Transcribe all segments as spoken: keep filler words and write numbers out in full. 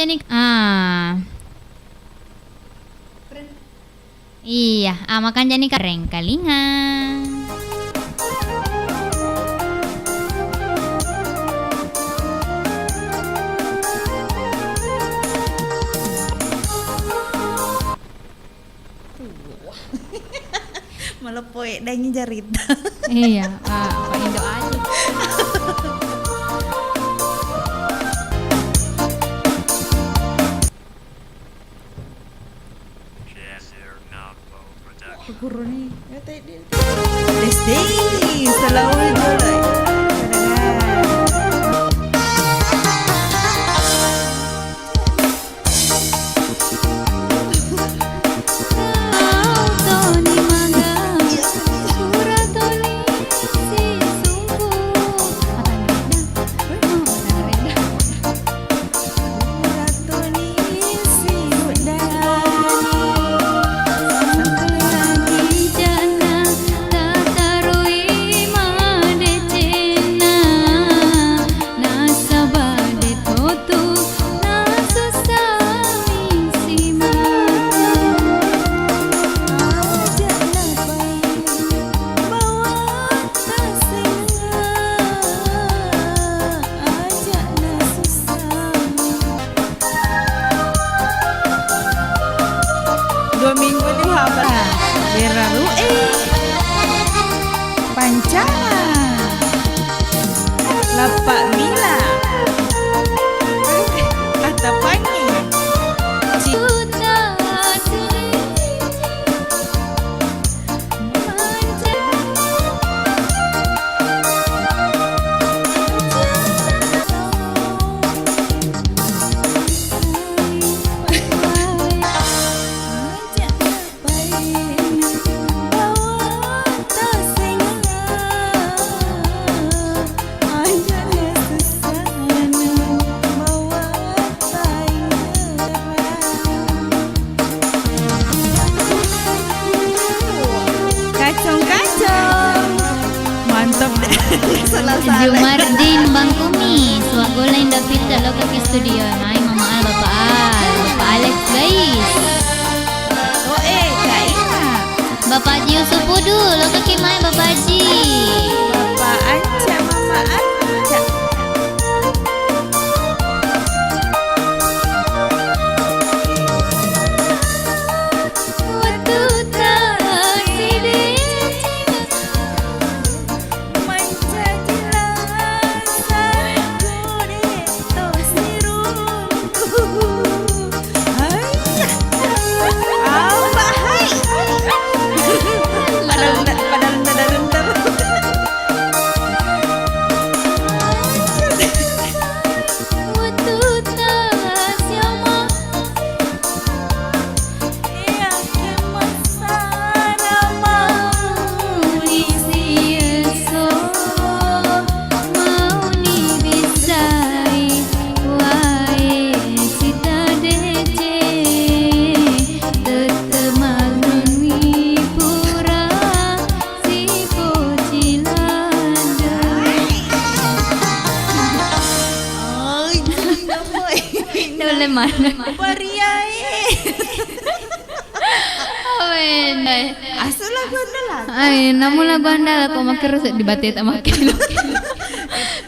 makanja ni. Ah. Iya, ah, makanja ni kareng kalinga. Maleppo eddangi jarita. Iya, ah, Pak Indo aja. Kukuruni. Des dei, selalu jolai. Nasaba de totu nasussami simata. Aja napai bawang tasengnga, aja nasussami. Dua minggu ni haba. Beraru e. Pancana. Lappa mila. Kata pangi. Ci- Lokaki studio mai Mama Al, Bapak Al, Bapak Alex, guys. Oh, eh, Kak Ina. Bapak Haji Yusuf Pudu, lokaki mai Bapak Haji. Bapak Anca, Mama Anca. Wettu tassiddi. Mancaji lasa gode to sirungku. Haiya. Apa hai? Padahal nda-, padahal nda-, nda-, nda-, Wettu tasiama. Yakke massara mauni siesso, mauni bissai wae sitadeceng, tette manenni pura sipoci ladde. Oi, Nulle maneng. Pariae. Awe, ndai. Asu lagu andalan. Ai, namu lagu andalan ko makkero seddi bateta makkelo.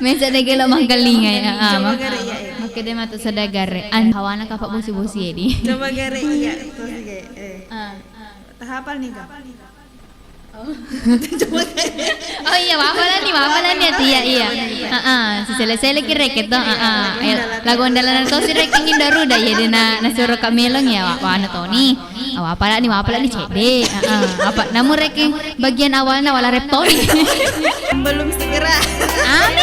Mesa de gelo mangkalinga ya. Ah, coba mak-, gare iya, iya. Makkede matu sadagare. An hawana kapa bosi-bosi edi. Coba gare iya. Terus ge, eh. Ah. Tahapal nih, Kak. Oh. Oh iya, wapalani, wapalani ati, iya, iya. Heeh, sisele-sele ki rekeng to, heeh. Eh, lagu andalana to si rekeng Indo Ruda, iya, de na, nasuro Kak Melong ya, wa-, wanu toni. Ah, wapalani, wapalani cedde. Heeh, apa namu rekeng bagian awalna wala rep toni. Belum segera. Amin.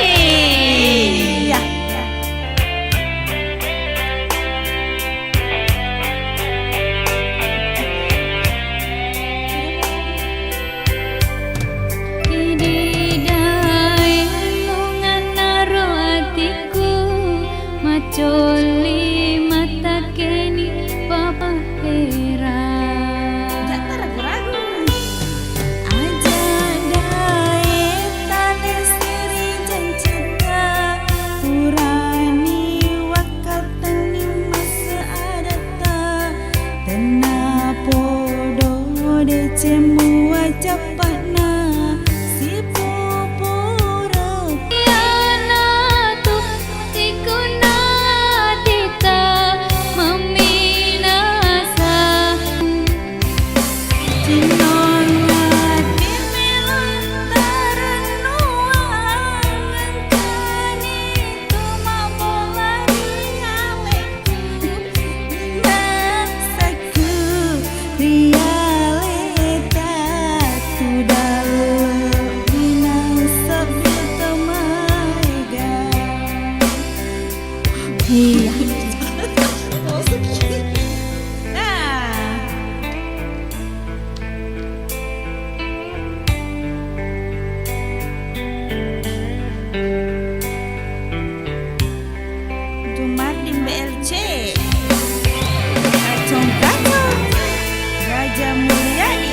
Iya. Idi daeng mungannaro atiku, macolli matakeni papa hera. Aja dae taleseri jancita, purani wakkatenni masse adatta, tenna podo deceng mua cappa'na, sipupureng. Iyanatu Ikunna tita mamminasa. Cinonna timelo tarennuang, engkani tu mabbola ri alekku. Nasakku ri aleta tu dalle'bi nasabbi to maega. Iya. Nah. Jumardin B L C. Kacong-kacong. Raja Mulyadi.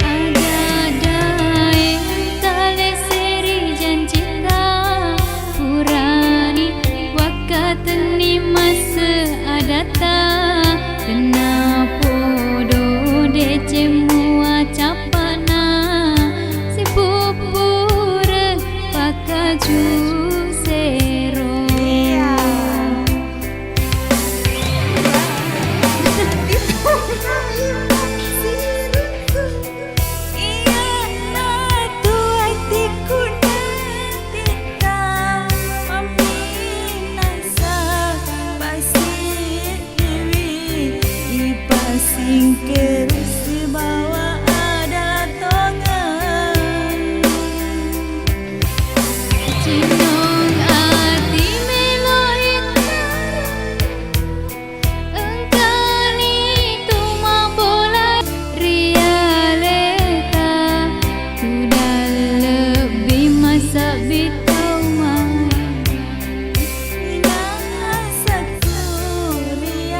Aja daeng taleseri jancita, purani wakkatenni masse adatta, tenna podo deceng mua cappa'na, sipuppureng pakkaju sero. Iya. Iyanatu atikku natita, mamminasa pasi Dewi, ipasingkir sibawa ada tongeng. Cinong ati melo ittaro, engkani tu mabbola ri aleta, tu dalle'bi masabbi tau maega. Nasakku ri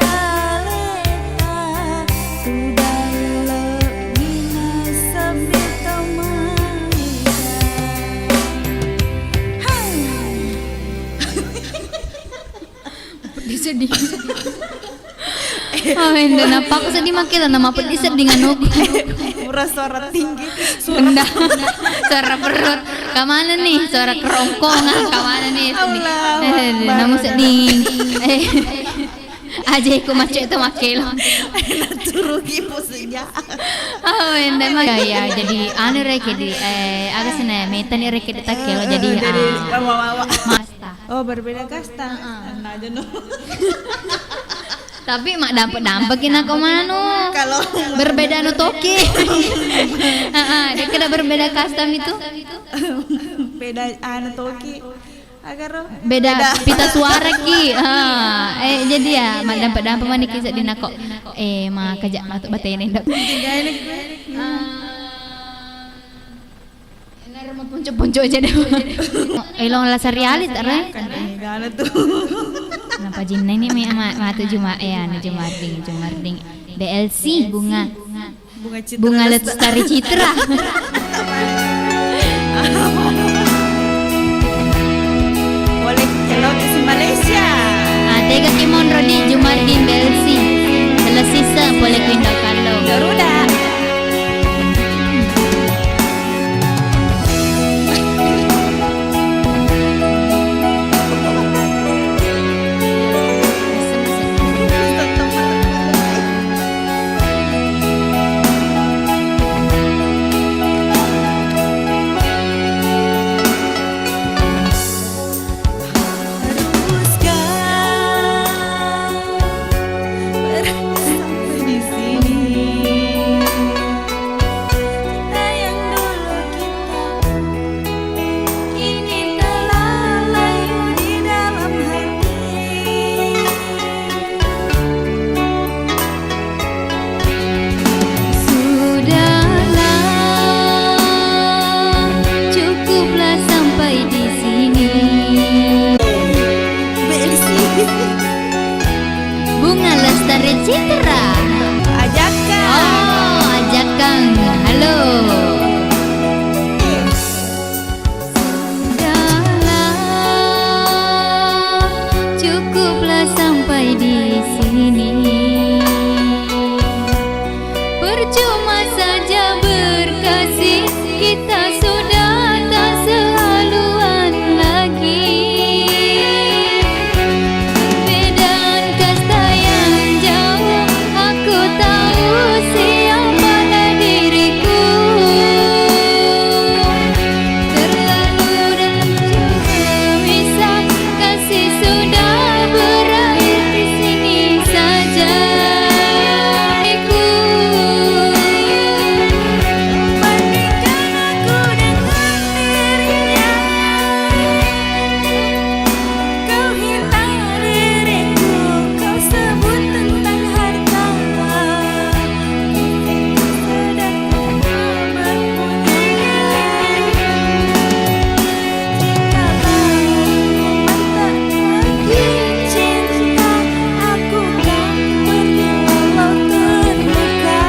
Oh, enda, nappaku seddi makkeda, namapeddi sedding anuku. Pura suara tinggi, suara rendah. Suara perut. Kamana nih? Suara kerongkongan. Kamana nih? Allahu Akbar. Eh, namu sedding. Eh. Aja iku macet itu makkelo. Naturuki posenya. Oh, enda mah. Ya, ya, jadi anu reke di, eh, aga sene, metani reke di takkelo, jadi, jadi ah, wawa-wawa. Masta. Oh, berbeda kasta. Heeh. Nah, aja no. Tapi mak dampe-dampe kina ko manu. Kalau berbeda anu toki. Heeh, dia kena berbeda kasta itu. Beda anu toki. Agaro. Beda, beda pita suara ki. Ha, eh, jadi ya, mak dampe-dampe mani ki sedding nako. Eh, maka jak matu batene ndak. Tiga ini. Enaro mapuncu-puncu aja deh. Elong lasa riali tak, Re? Kan ini gana tuh. Kenapa jinna ini mi ama matu Juma, eh, anu Jumarding, Jumarding. B L C, Bunga. Bunga Citra Bunga Lestari. Lestari Citra. Boleh, hello, ke si Malaysia. Ah, tega ki monro di Jumardin B L C. Selesai se, boleh ku Indo Kallo. Garuda. Haruskah berakhir sampai di sini? Cinta yang dulu kita kini telah layu di dalam hati. Sudahlah, cukuplah sampai di sini. Bunga Lestari Citra. Ajakang. Oh, Ajakang. Halo. Sudahlah, cukuplah sampai di sini. Percuma saja berkasih, kita sudah tak sehaluan lagi. Perbedaan kasta yang jauh, aku tahu siapalah diriku. Terlalu rindu gelisah, kasih sudah berakhir di sini saja. Ku bandingkan aku dengan dirinya. Kau hina diriku, kau sebut tentang harta. Sedang tak berpunyai. Jikalau memang tak lagi cinta, aku kan pergi walau terluka.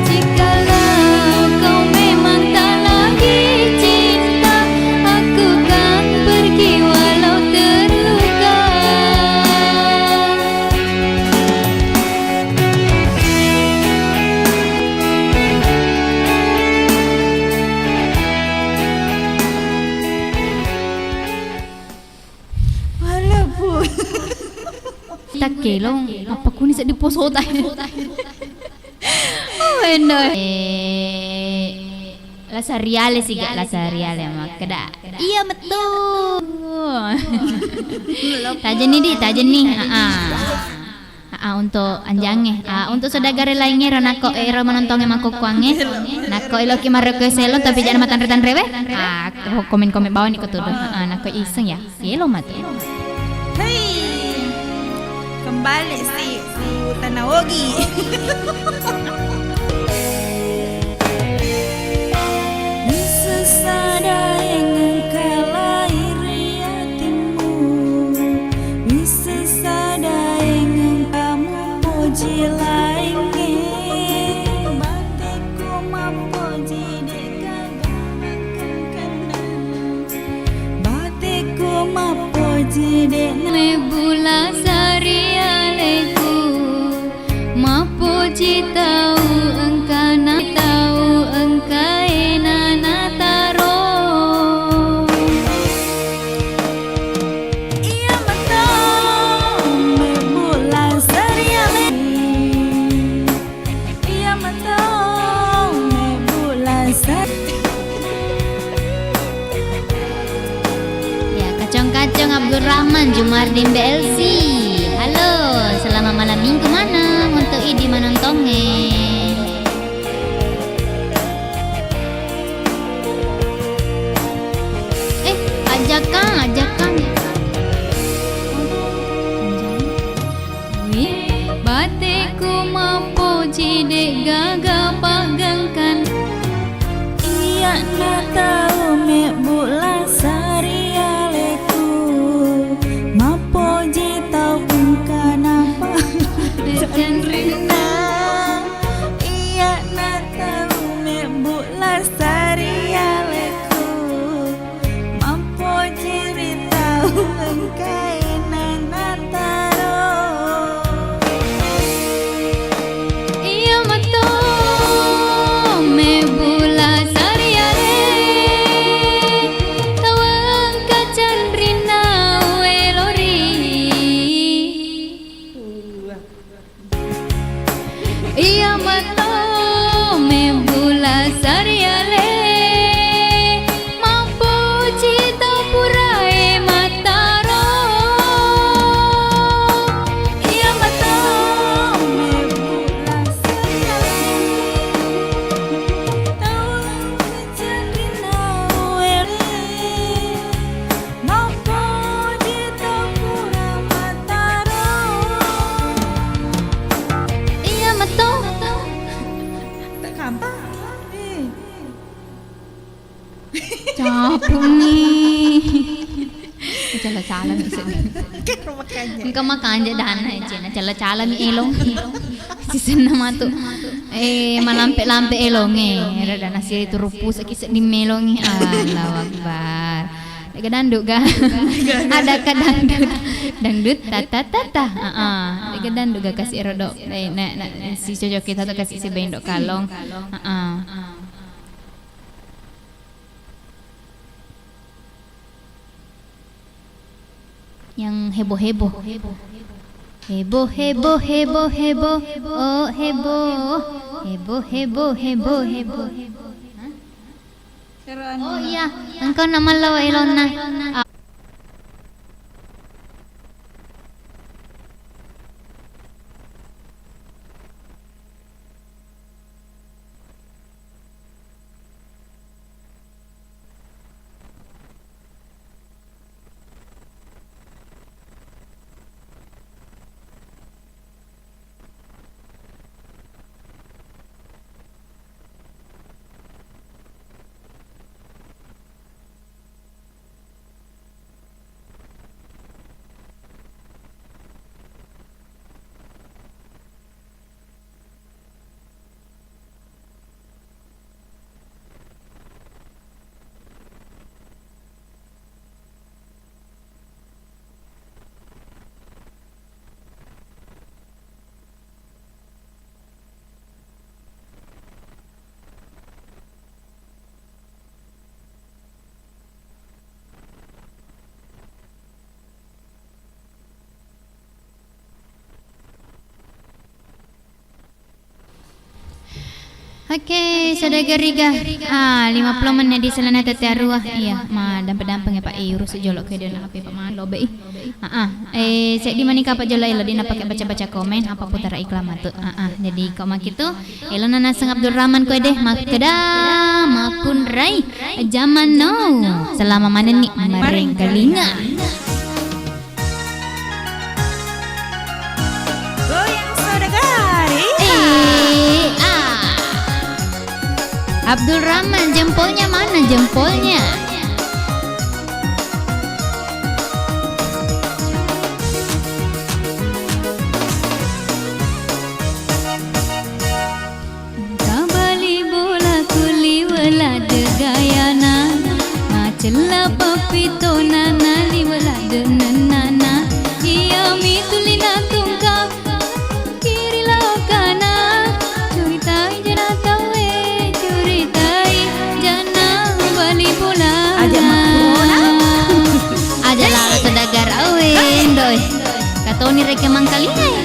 Jikalau kau memang tak lagi cinta, aku kan pergi walau terluka. Walaupun. Takkelong, mappakuni seddi posota. Oh, endo. Eh, lasa riale siga, lasa riale makkeda. Iya, metu. Tajenni di, tajenni. Aa. Aa, untuk anjangnge. Aa, untuk saudara laingnge, ro nako, eh, ro menontongnge makkokkoangnge. Nako eloki marequest hello, tapi jangan matanre-tanrewe. Aa, komen-komen bawah ni ko tuduh. Aa, nako iseng ya. Yelo mate. Hei, kembali si Tanah Ogi. Bisa sadaeng kalai ri atimmu, bisa sadaeng kamu poji laingnge. Bateku mappoji de' Bateku mappoji de' Nebula Sari. Mardin B L C, halo, selamat malam minggu maneng untuk idi menontongnge. Eh, ajakang, ajakang. Wi, bateku mappoji de'gaga paggangkan. Iya'na tau mebbu' lasari aleku, mappoji tau engkana pa-, canrinna. Iya'na tau mebbu' lasari aleku, mappoji ri tau engkae nanataro. Iya mato mebbu' lasari ale, tau engka canrinna uwelori. Iya mato mebbu' lasari ale, mappoji tau purae mattaro. Iya mato mebbu' lasari ale, tau engka canrinna uwelori. Mappoji tau pura mattaro. Iya mato. Tak gampang. Eh. Capungi. Cala-cala mi seddi. Engka makanja dana cena, cala-cala mi elong. Sisenna matu. Eh, malampe-lampe elonge. Rada nasi turu pusaki seddi melongi. Allahu Akbar. De'ga dangdut ga? Ada ka dangdut. Dangdut tata tata. Heeh. De'ga dangdut ga kasi ero do. Eh, na, na, si cocok kita tu kasi si bendo kalong. Heeh. Yang heboh-heboh. Heboh, heboh, heboh, heboh. Oh, heboh. Heboh, heboh, heboh, heboh. Hah? Oh iya, engkau nama lo elonna. Oke, saudara Riga. Ah, lima puluh menit di selana tete arua. Iya, ma dampe-dampeng ya, Pak. Eh, urus jolo ke dia H P Pak Malobe. Ah, ah. Eh, seddi manika Pak jolo elo di napake baca-baca komen apa putara iklan matu. Ah, ah. Jadi kok makitu, elo nanaseng Abdul Rahman ko deh makkeda makunrai zaman now. Selama mana ni marengkalinga. Goyang saudagar, iya. Eh, ah. Abdul Rahman, jempolnya mana jempolnya? Engka bali bola ku liwe ladde gayana, macella pappitona na liwe ladde nennana. Iyami tuli natungka kiri lokana, curitai jana tauwe, curitai jana bali bola. Aja makkona. Aja lalo saudagar awe ndoi. Katoni reke mangkalingai.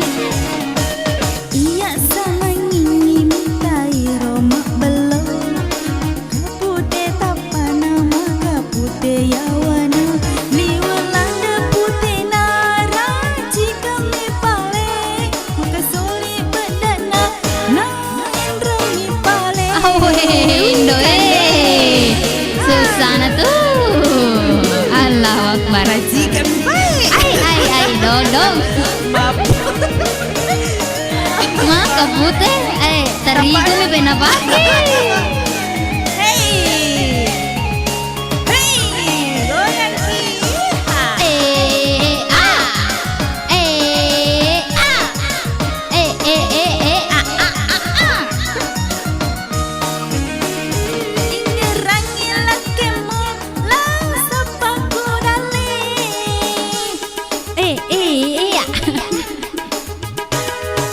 Iya sanangingi mitai ro mabbello. Kapute tappana maka pute yawana. Liwe ladde putena Pute, eh, terigu mi bena pake. Hei. Hei, goyangki. Eh, ah. Eh, ah. Eh, eh, eh, eh, ah, ah, ah, ah. Ingerangi lakkemu, la sappaku dalle. Eh, eh, eh, ah.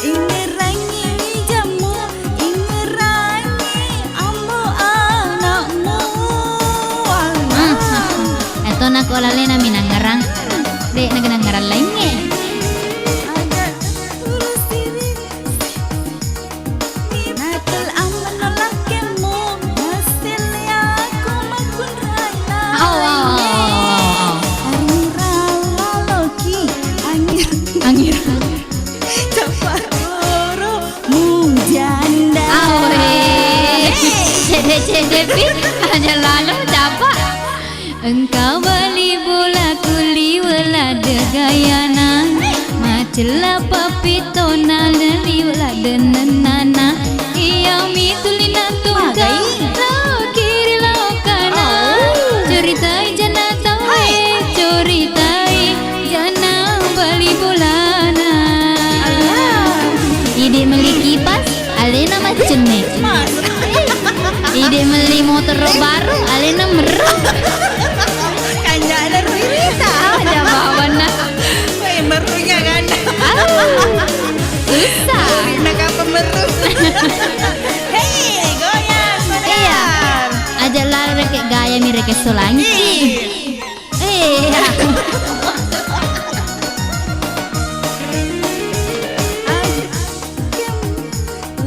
Ingerangi wijammu, ingerangi ambo anakmu. Allah. Hmm, hmm, hmm. Eto nako lalena minangerang. Dek nagenangerang laingnge. Ada terus diri. Natel amno lakkemu, naselle aku makkunrai laingnge. Au, au, au, au, au. Angirang laloki, angir. Angir. Capa koro mujanda. Awe. Cede-cede pi, aja lalo capa. Engka bali bola kuliwe ladde gayana, macella papitona liwe ladde nennana. Iyami tuli natungka, magai? Lao kiri lao kana. Oh. Curitai jana tauwe, hai, curitai jana bali bolana. Allah. Idi melli kipas, alena maccenne. Mas. Idi melli motoro baru, alena merru. Kanjana ruirita. Ah, jabawanna. Woi, merrunya kan. Ah, susah. Nak apa merru? Hei, goyang, iya. Sadar. Aja lalo reke gaya mi reke solangi. Ih. Iya.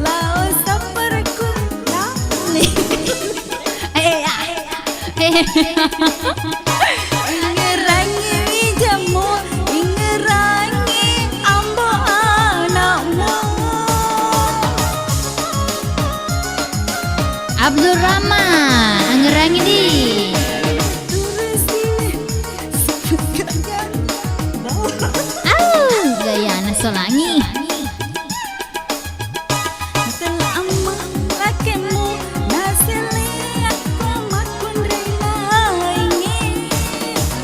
Lao sapparekku lali. Eh, ah. Eh. Ingerangi wijammu, ingerangi ambo anakmu. Abdul Rahman, angerangi di. Au, gayana solangi. Selama lakemu nasele aku makkunrai lainge.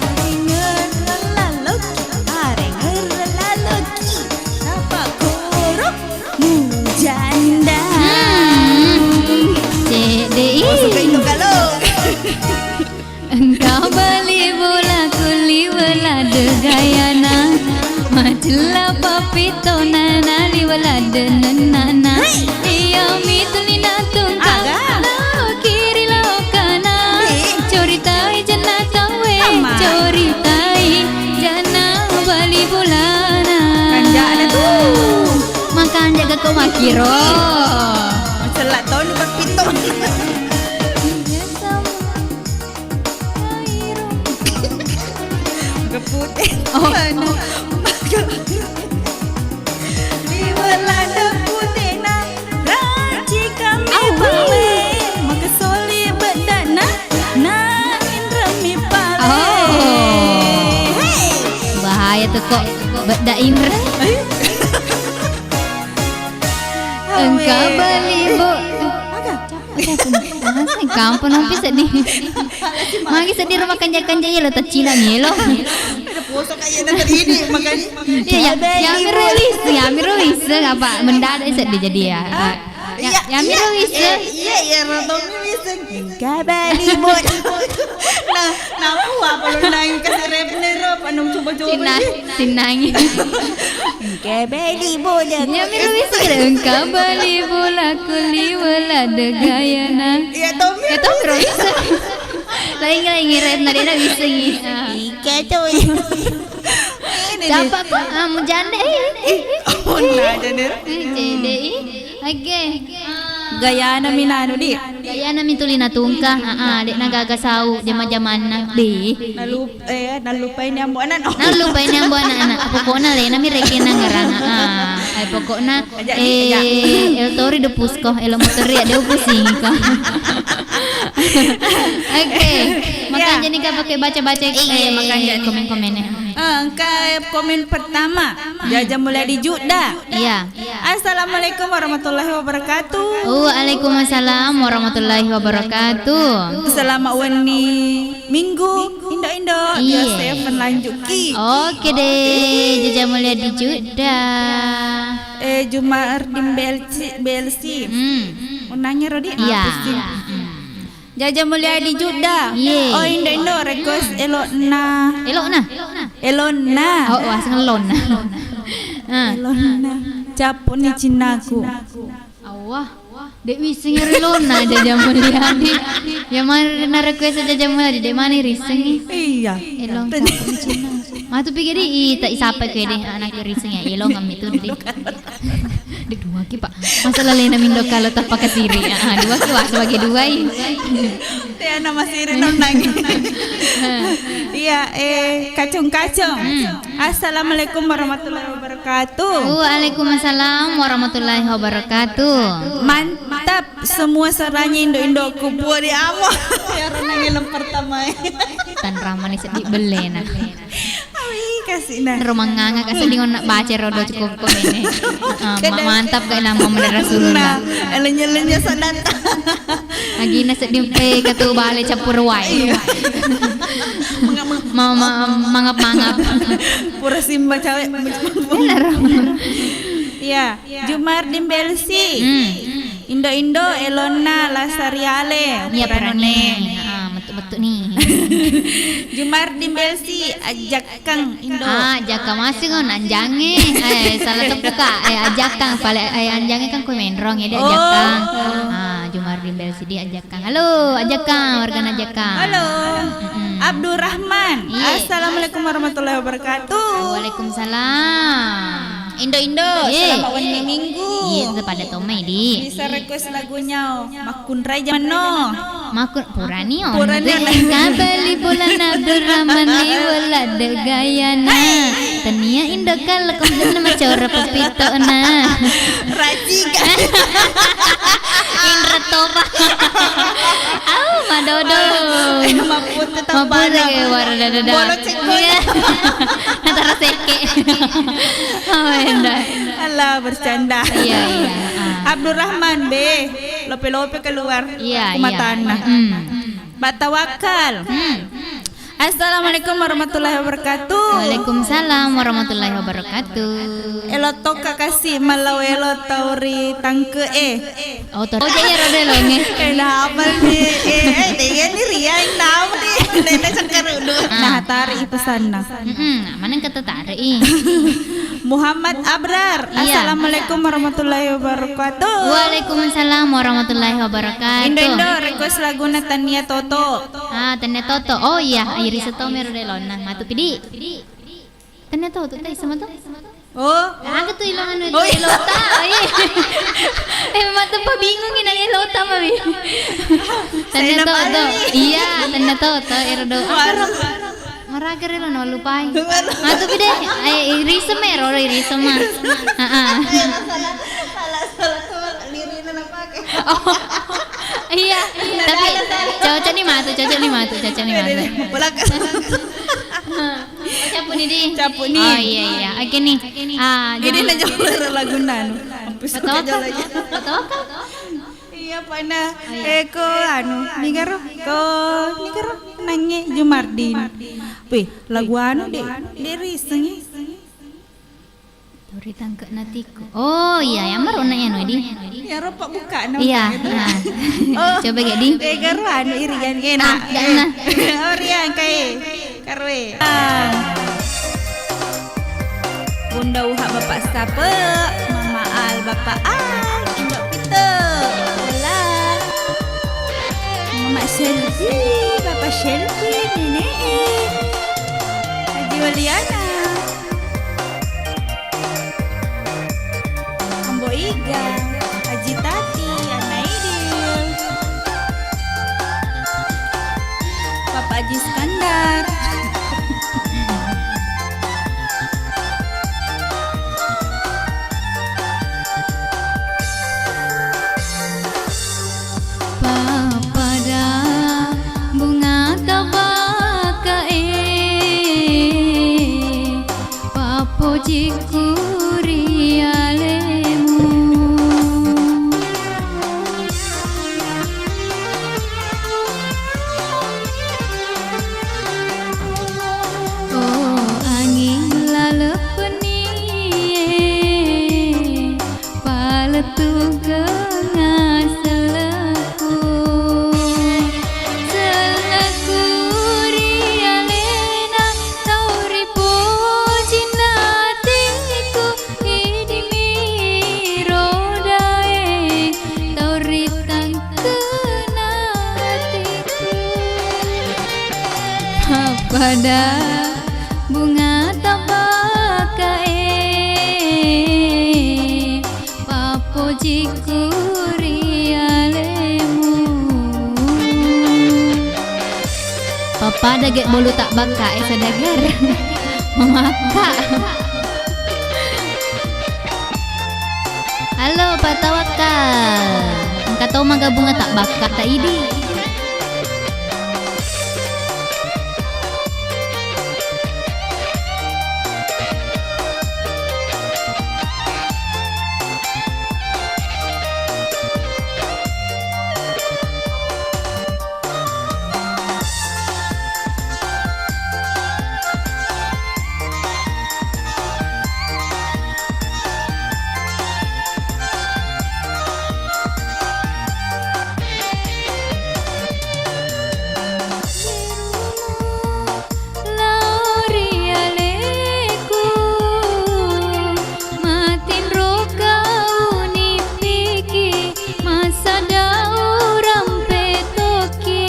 Arengera laloki, arengera laloki. Tapa koro mujanda. Hmm. Cedde i. Oh, suka itu kalau. Engka bali bola kuliwe ladde gayana, macella papitona naliwe ladde nennana. Iyami tuli natungka, aga? Lao kiri lao kana. Coritai janna tauwe, ama, coritai janna bali bolana. Kanjana tu. Makanja gako makiro. Macella toni papitona. Gepute. Oh. Anu. Liwe ladde putena, raci kami pale. Maka soli beddana, na inremi pale. Oh. Hei. Bahaya tu kok bedda inre. Engka bali bo. Aga? Aga pun. Aseng kampung nopi seddi. Magi seddi rumah kanja-kanja yelo taccina yelo. Ada poso kayak nanti ini makanya. Iya, ya, ya, miro wis, ya, miro wis, apa, mendadak seddi jadi ya. Ah, ya, iya, ya, miro iya, wis. Iya, iya, iya, Rotomi wis. Kabali bot. Nah, napu apa lo naik ke serepne ro, panung coba-coba. Cina, ini. Cinangi. Engka bali bola. Iya, miro wis kira engka bali bola kuliwe ladde gayana. Iya, Tommy. Ya, Tommy, miro wis. Lain, lain, ngirit, nadena wis, ngi. Ah. Ika, coy. Ini nih. Siapa kok? Ah, mujanda, eh, eh, eh, eh. Oh, nah, jadi. Eh, jadi, eh. Oke. Gayana minanu, di. Gayana mi tuli natungka. Ah, ah, dek nagaga sau, jama-jamanna. Di. Nalup-, eh, nalupai ni ambo anak. Nalupai ni ambo anak-anak. Pokokna lena mi rekeng nangerang. Ah, eh, pokokna, aja, di, aja. Eh, el tori de pusko, el motori de pusing ko. Oke, ya. Makanya nih, Kak, pakai baca-baca, iya, eh, makanya nih. Komen-komennya. Eh, engka komen pertama. Jaja mulai di Juda. Iya. Assalamualaikum warahmatullahi wabarakatuh. Waalaikumsalam warahmatullahi wabarakatuh. Selamat wenni Minggu, Indo-Indo. Iya. Biasa ya, lanjutki. Oke deh, jaja mulia di Juda. Eh, Jumardin Belsi, Belsi. Hmm. Unangnya Rodi? Iya. Apa sih? Hmm. Jaja mulia di Juda. Iye. Oh, Indo-Indo request elona. Elona? Elona. Oh, wah, sengelona. Ah. Elona. Cappu ni cinnaku. Awah. Dek wiseng ri elona jaja mulia di. Ya mana na request jaja mulia di, dek mana risengi? Iya. Elong cappu ni cinna. Matu pikir di, i, tak isapa ke deh, anak risengi ya. Elong kami tu di. Dek dua ki, Pak. Masa lalena mindo kalau tak pakai siri. Ah, dua ki, wah, sebagai dua i. Teh anak masih iri nonang. Iya, eh, kacung-kacung. Hmm. Assalamualaikum warahmatullahi wabarakatuh. Waalaikumsalam warahmatullahi wabarakatuh. Mantap semua suaranya Indo-Indoku. Buah di amo. Ya, renang yang pertama. Tan ramani sedih belena. Awi, kasih nah. Romanganga kasih di ngonna baca rodo cukup komene. Ah, ma-, mantap gak nama Muhammad Rasulullah. Nah, elenya-elenya sadanta. Agina sedih, eh, ketu bale campur wai. Iya. Mangap-mangap. Ma-, ma-, mangap-mangap. Pura simba cawe. Bener. Iya. Jumardin Belsi. Hmm. Indo-Indo elonna Lasariale. Iya, purane. Purane. Ah, metu-metu nih. Jumardin Belsi, ajakang Indo. Ah, ajakang masing on, anjange. Eh, salah tepu, Kak. Eh, ajakang pale, eh, anjange kan kue menrong ya, dia ajakang. Oh. Ah, Jumardin Belsi dia ajakang. Halo, ajakang, warga ajakang. Halo. Mm-mm. Abdurrahman. Iya. Assalamualaikum warahmatullahi wabarakatuh. Waalaikumsalam. Indo-Indo, selamat wenni Minggu. Iya, tetap ada Tomai, di. Bisa request lagunya, oh. Makkunrai jamanno. Makkun-, purani on. Purani on. Kabali bulan Abdurrahman ni wala de gayana. Tania Indo kalau kau macora pepito na. Rajiga. Indra Toba. Au, madodo. Eh, maputu. Maputu tampana. Ke warna dada. Bolo cekko. Iya. Antara seke. Oh, endah. Alah, bercanda. Iya, iya. Ah. Abdurrahman, be. Lope-lope keluar. Iya, iya. Kumatana. Hmm. Batawakal. Hmm. Assalamualaikum warahmatullahi wabarakatuh. Waalaikumsalam warahmatullahi wabarakatuh. Elo toka kasi malau elo tauri tangke e. Oh, to-, oh, jadi ero deh lo nge. Eh, nah, apa nih? Eh, eh, dia nih Ria yang tahu nih. Nenek cengkerudu. Ah. Nah, tarik pesanna. Mm-mm, mana kata tarik i? Muhammad Abrar. Iya. Assalamualaikum warahmatullahi wabarakatuh. Waalaikumsalam warahmatullahi wabarakatuh. Indo-Indo, request laguna Tania Toto. Ah, Tania Toto. Oh iya, iri setomero de lonna. Matu pidi. Tania Toto, tai sama to? Oh. Aga tu ilang anu, oh, iya. Elota. Oh, iya. Eh, matu pa bingung ini Elota mami. Tania Toto. Iya, Tania Toto, ero do. Waduh. Maraga relo no lupai. Matu pide, eh, irisem ero, irisem mah. Heeh. Salah, salah, salah, salah, lirina napake. Oh. Iya, tapi cocok nih matu, cocok nih matu, cocok nih matu. Belakang. Oh, cappu ni, di. Cappu ni. Oh, iya, iya. Oke nih. Ah, jadi jadi na jawara laguna anu. Mampus. Betul. Betul. Iya, Pak, nah. Oh, iya. Eh, ko anu, nigaro, ko nigaro nange Jumardin. Weh, lagu anu de, de risengi. Turi tangke natiku. Oh, iya, yang baru na anu, di. Ya, ropak buka, no. Iya, nah. Oh. Coba gak, di. Eh, garo anu, irian, eh, nah. Ah, jangan. Oh, Rian, kae. Karwe. Ah. Bunda Uha Bapak Sape, Mama Al Bapak Al, Indok Pite, Ola, Mama Selvi, Bapak Selvi, Nenek, Haji Waliana, Ambo Iga, Haji Tati, Ana Idil, Bapak Haji Iskandar. Pappada bunga tabakae, papojikku ri alemu. Pada bunga tabbakae, pappojiku ri alemu. Pappada ge bolu tabbakae, Sadagar. Mamakka. Halo, Pak Tawakkal. Engka to maga bunga tabbakka ta idi. Lao ri aleku, matinroka unippiki, massada urampe tokki,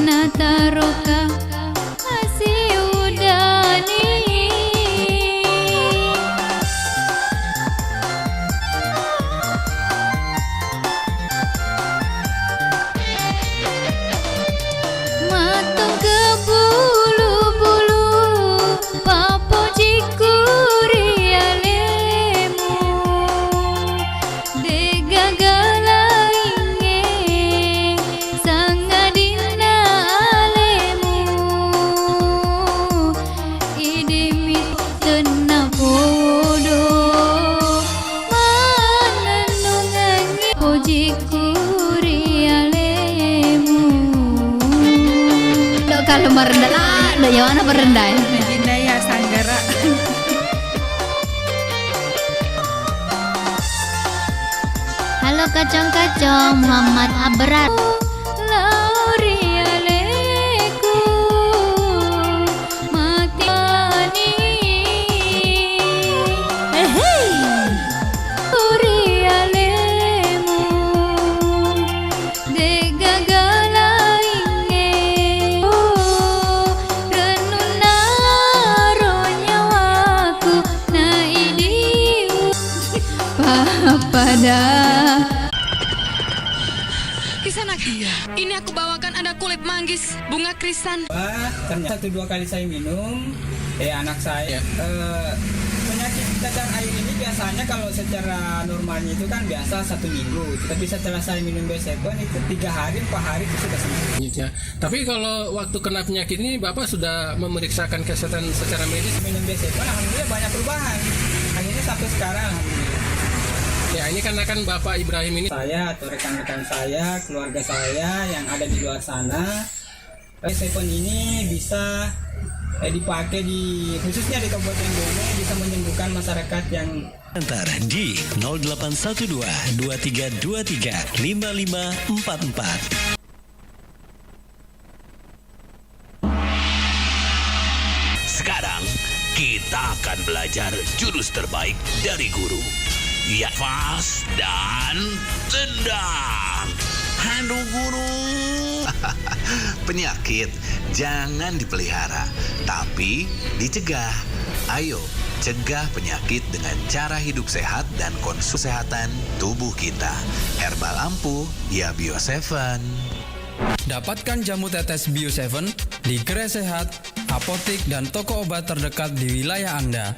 nataroka asi udani. Mattongke bulu-bulu, pappojiku ri alemu. De'gaga laingnge sangadinna alemu. Idimmi tenna podo mannennungengngi pojiku ri alemu. Do kalau merendah lah, do yawana merendah ya. Jinaya sanggara. Halo kacong-kacong, Muhammad Abrar. Lao ri aleku, matiani. Ehei. Ri alemu, de'gaga laingnge. Oh, rennunna ro nyawaku na idi. Pappada. Kisanak, iya. Ini aku bawakan ada kulit manggis, bunga krisan. Wah, ternyata satu dua kali saya minum, eh, anak saya, eh, penyakit cacar air ini biasanya kalau secara normalnya itu kan biasa satu minggu. Tapi setelah saya minum B seven itu tiga hari, empat hari itu sudah sembuh. Iya. Tapi kalau waktu kena penyakit ini, Bapak sudah memeriksakan kesehatan secara medis? Minum B seven, alhamdulillah banyak perubahan. Akhirnya sampai sekarang, alhamdulillah. Ya, ini kan akan Bapak Ibrahim ini. Saya atau rekan-rekan saya, keluarga saya yang ada di luar sana, B seven ini bisa, eh, dipakai di, khususnya di Kabupaten Bone, bisa menyembuhkan masyarakat yang Antar di nol delapan satu dua, dua tiga dua tiga, lima lima empat empat. Sekarang, kita akan belajar jurus terbaik dari guru. Ya, fas dan tendang. Aduh, guru. Penyakit jangan dipelihara, tapi dicegah. Ayo, cegah penyakit dengan cara hidup sehat dan konsumsi kesehatan tubuh kita. Herbal ampuh, ya Bio Seven. Dapatkan jamu tetes Bio Seven di gerai sehat, apotik, dan toko obat terdekat di wilayah Anda.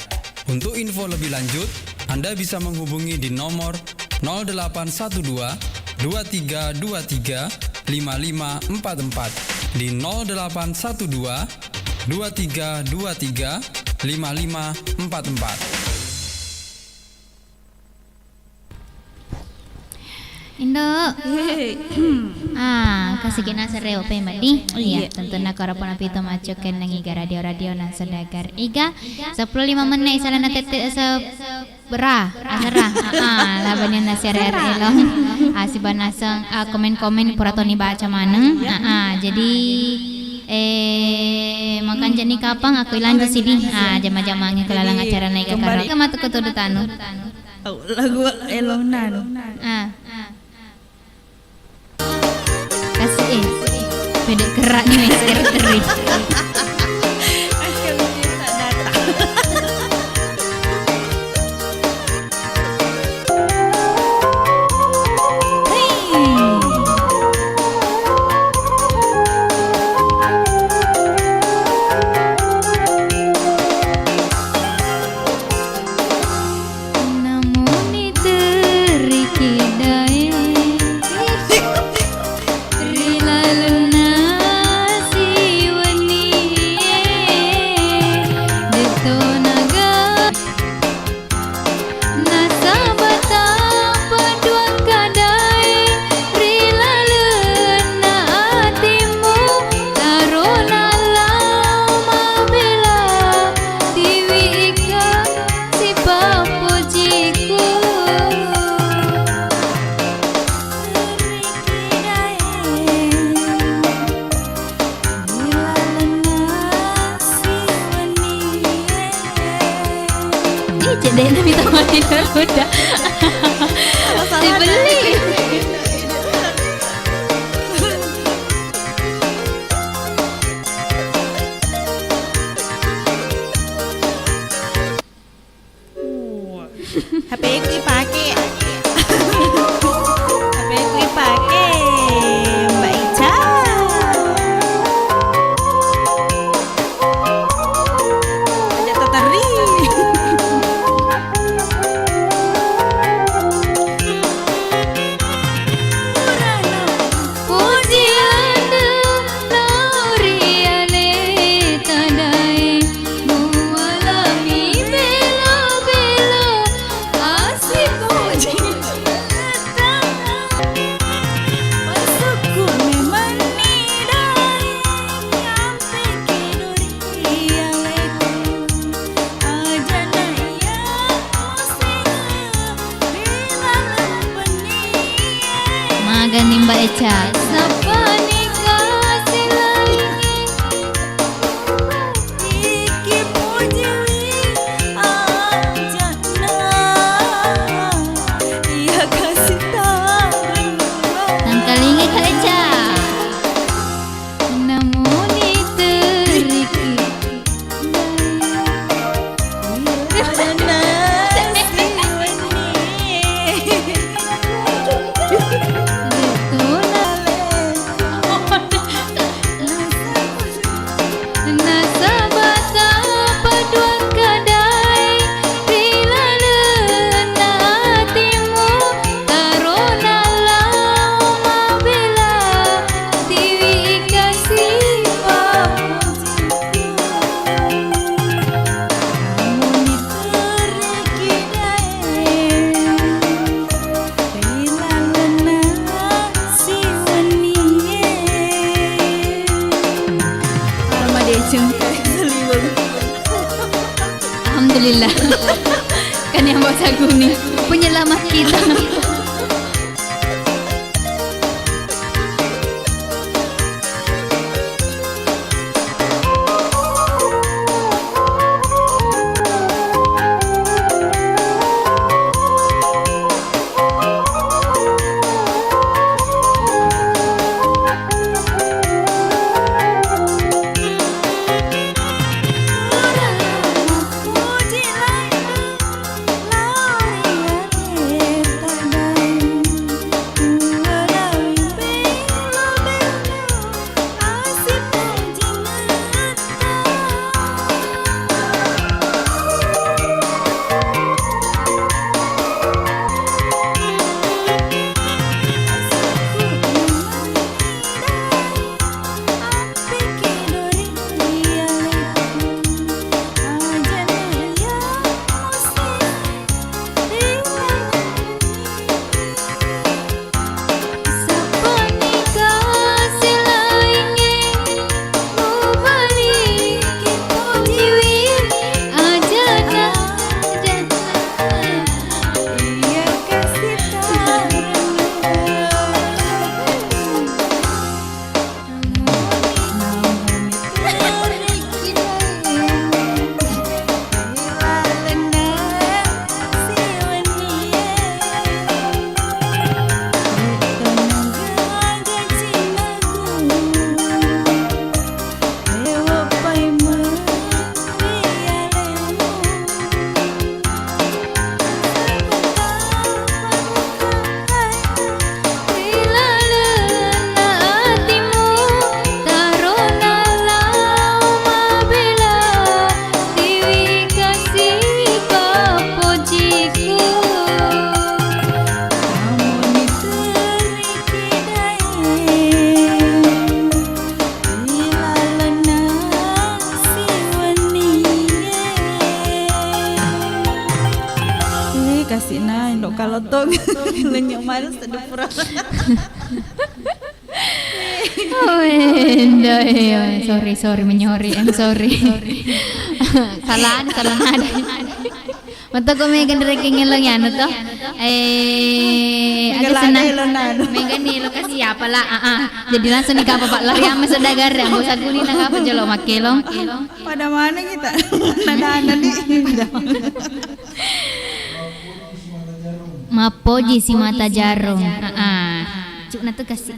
Untuk info lebih lanjut, Anda bisa menghubungi di nomor nol delapan satu dua, dua tiga dua tiga, lima lima empat empat, di nol delapan satu dua, dua tiga dua tiga, lima lima empat empat. Indo. Yeay. Ah, kasikina sereo pe madi. Iya. Iya, tentunna koro pona pito macco kennengi ga radio-radio na sedagar iga. Sepuluh lima menit salana tette se-, bera, asera. Ah, ah, labannya na sere elo. Ah, sibanaseng, ah, komen-komen pura toni baca maneng. Ah, ah, jadi, eh, makanjani kapang aku ilanja sidi. Ah, jama-jamangi kelalang acara naik karo. Kematu ketudu tanu. Au, lagu elonanu. Ah. Kasih, eh. Pede kerak ni meser teri. Namuni teriki dae ri lalenna siwennie, detto naga nasaba tappa dua kadae ri lalenna atimmu, tarona lao mabela tiwi ika sipappojiku. Ih, cedde na mita mani udah. Dibeli. Uh, H P-ku ipake. H P-ku ipake, Mbak Ica. Aja teteri. Puji anda lao ri ale tadae. Mualami belo-belo, asik puji. Bersyukur memang ni dai, nyampe ke dori aleku. Aja na iya musik, bila lempen ni. Magani Mbak Eca. Sapani kasih laingi. Iki pujiwi ajana, iya kasih tareng. Nangkalingi Kak Eca. Namuni teriki. Nasi wenni. Nasaba tapaduakka dae ri lalenna atimmu, tarona lao mabela tiwi ikasi pappojiku. Muni teriki dae. Ri lalenna siwennie. Armadeceng saliweng. Alhamdulillah. Kan yang bawa sagu nih, penyelamat kita. Kasina indo' kalotong. Lenyok maneng sedepura. Oh, indo', iya. Sorry, sorry, menyori, I'm sorry. Salah, salah nada. Mattoko mega nrekeng elong anu to. Eh, mega aga senang. Mega ni lokasi apa lah? Ah, ah. Jadi langsung ni kapa, Pak, lari ama sedagar, Ambo Saguni na kapa jolo makkelong. Pada mana kita? Nada-nada di. Mappoji si mata jarung. Ah, ah. Cuk na tu kasi.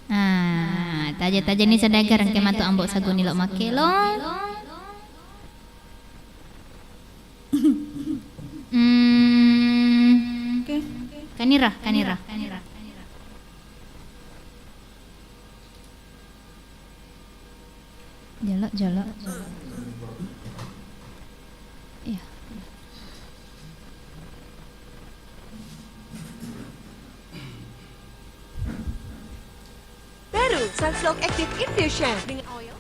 Ah, taja-taja ni sedagar, engke matu Ambo Saguni lo makkelong. Hmm. Oke. Kanira, kanira. Jolo, jolo. Iya. Baru Sunsilk Active Infusion dengan oil.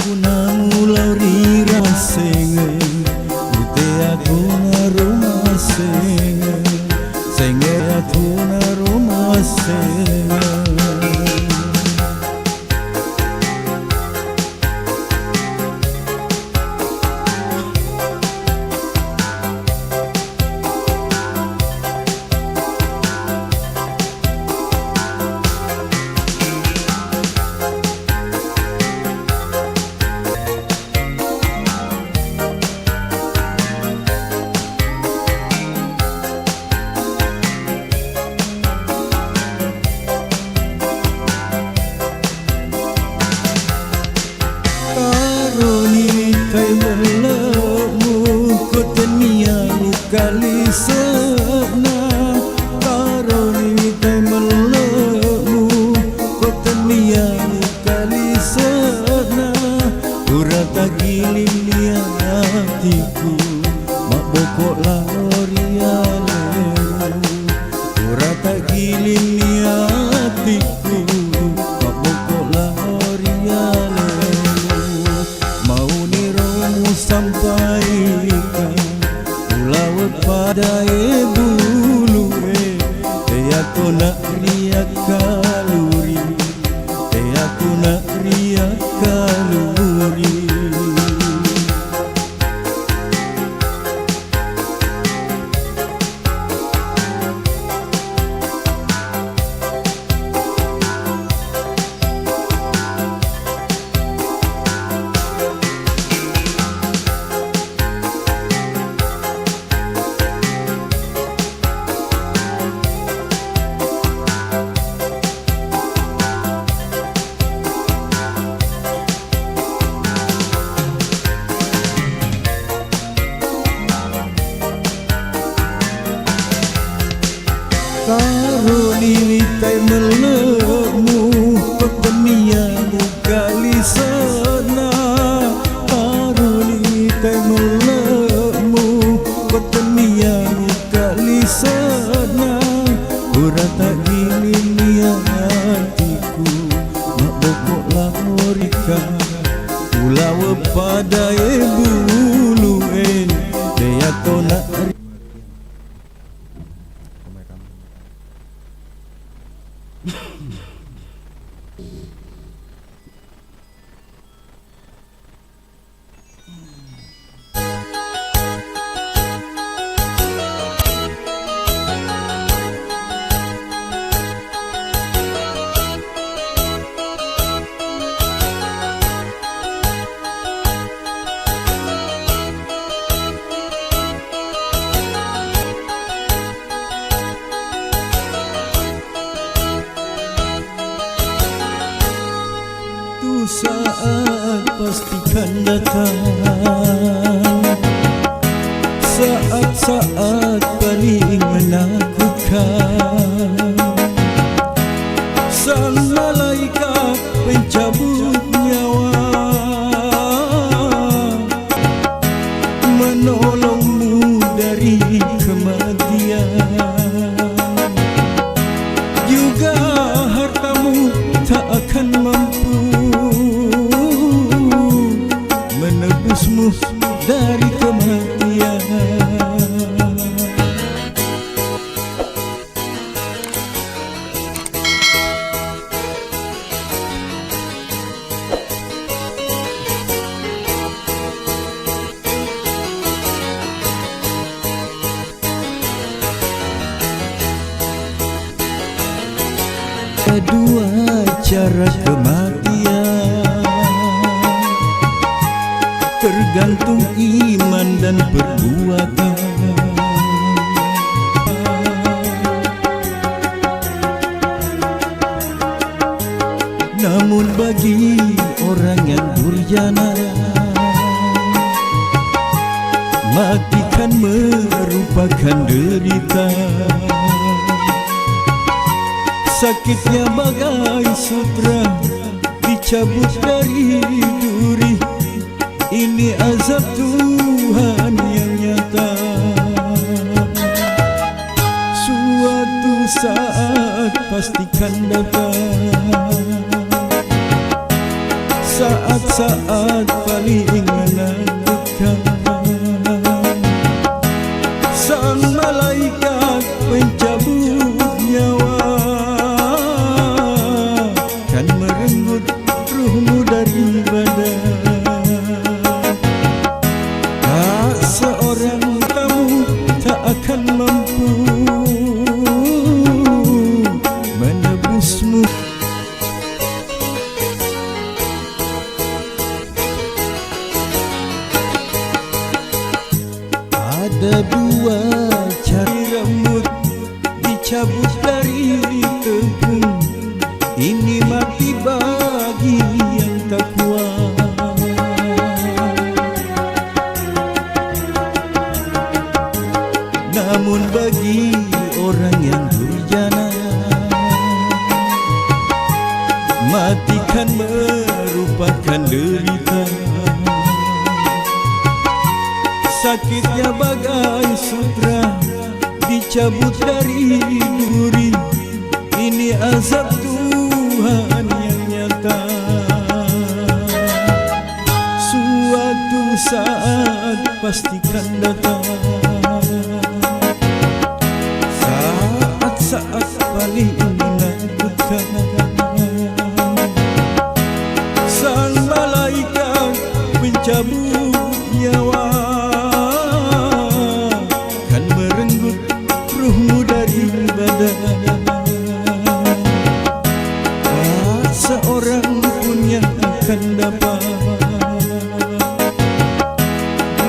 Kuna mulao ri ramasengeng, uteako na romasengeng, sengeako na romasengeng. Taroni witai melle'mu, ko tennia mukalise'na. Taroni witai melle'mu, ko tennia mukalise'na. Pura tagilinni atiku, mabboko lao ri alemu. Pura tagilinni atiku, mabboko lao ri alemu. Mauniro musampaika, ulawe padae bulue, teako na riakkaluri, teako na riakkaluri. Taroni witai melle'mu, ko tennia mukalise'na. Taroni witai melle'mu, ko tennia mukalise'na. Pura tagilinni atiku, mabboko lao rika. Ulawe padae bulue, deato na ri- akan datang saat-saat paling menakutkan. Sang malaikat pencabut nyawa menolongmu dari kematian. Juga hartamu tak akan mampu menebusmu dari kematian. Kedua cara kematian tergantung iman dan perbuatan. Namun bagi orang yang durjana, mati kan merupakan derita. Sakitnya bagai sutra dicabut dari duri. Ini azab Tuhan yang nyata. Suatu saat pastikan datang. Saat-saat paling menakutkan. Sang malaikat pencabut nyawa kan merenggut ruhmu dari badan. Tak seorang kamu tak akan mampu menebusmu. Ada dua cara rambut dicabut dari tepung. Ini mati bagi yang takwa. Namun bagi orang yang durjana, mati kan merupakan derita. Sakitnya bagai sutra dicabut dari duri. Ini azab Tuhan yang nyata. Suatu saat pastikan datang. Saat-saat paling menakutkan. Sang malaikat mencabut nyawa kan merenggut ruhmu dari badan. Tak seorang pun yang akan dapat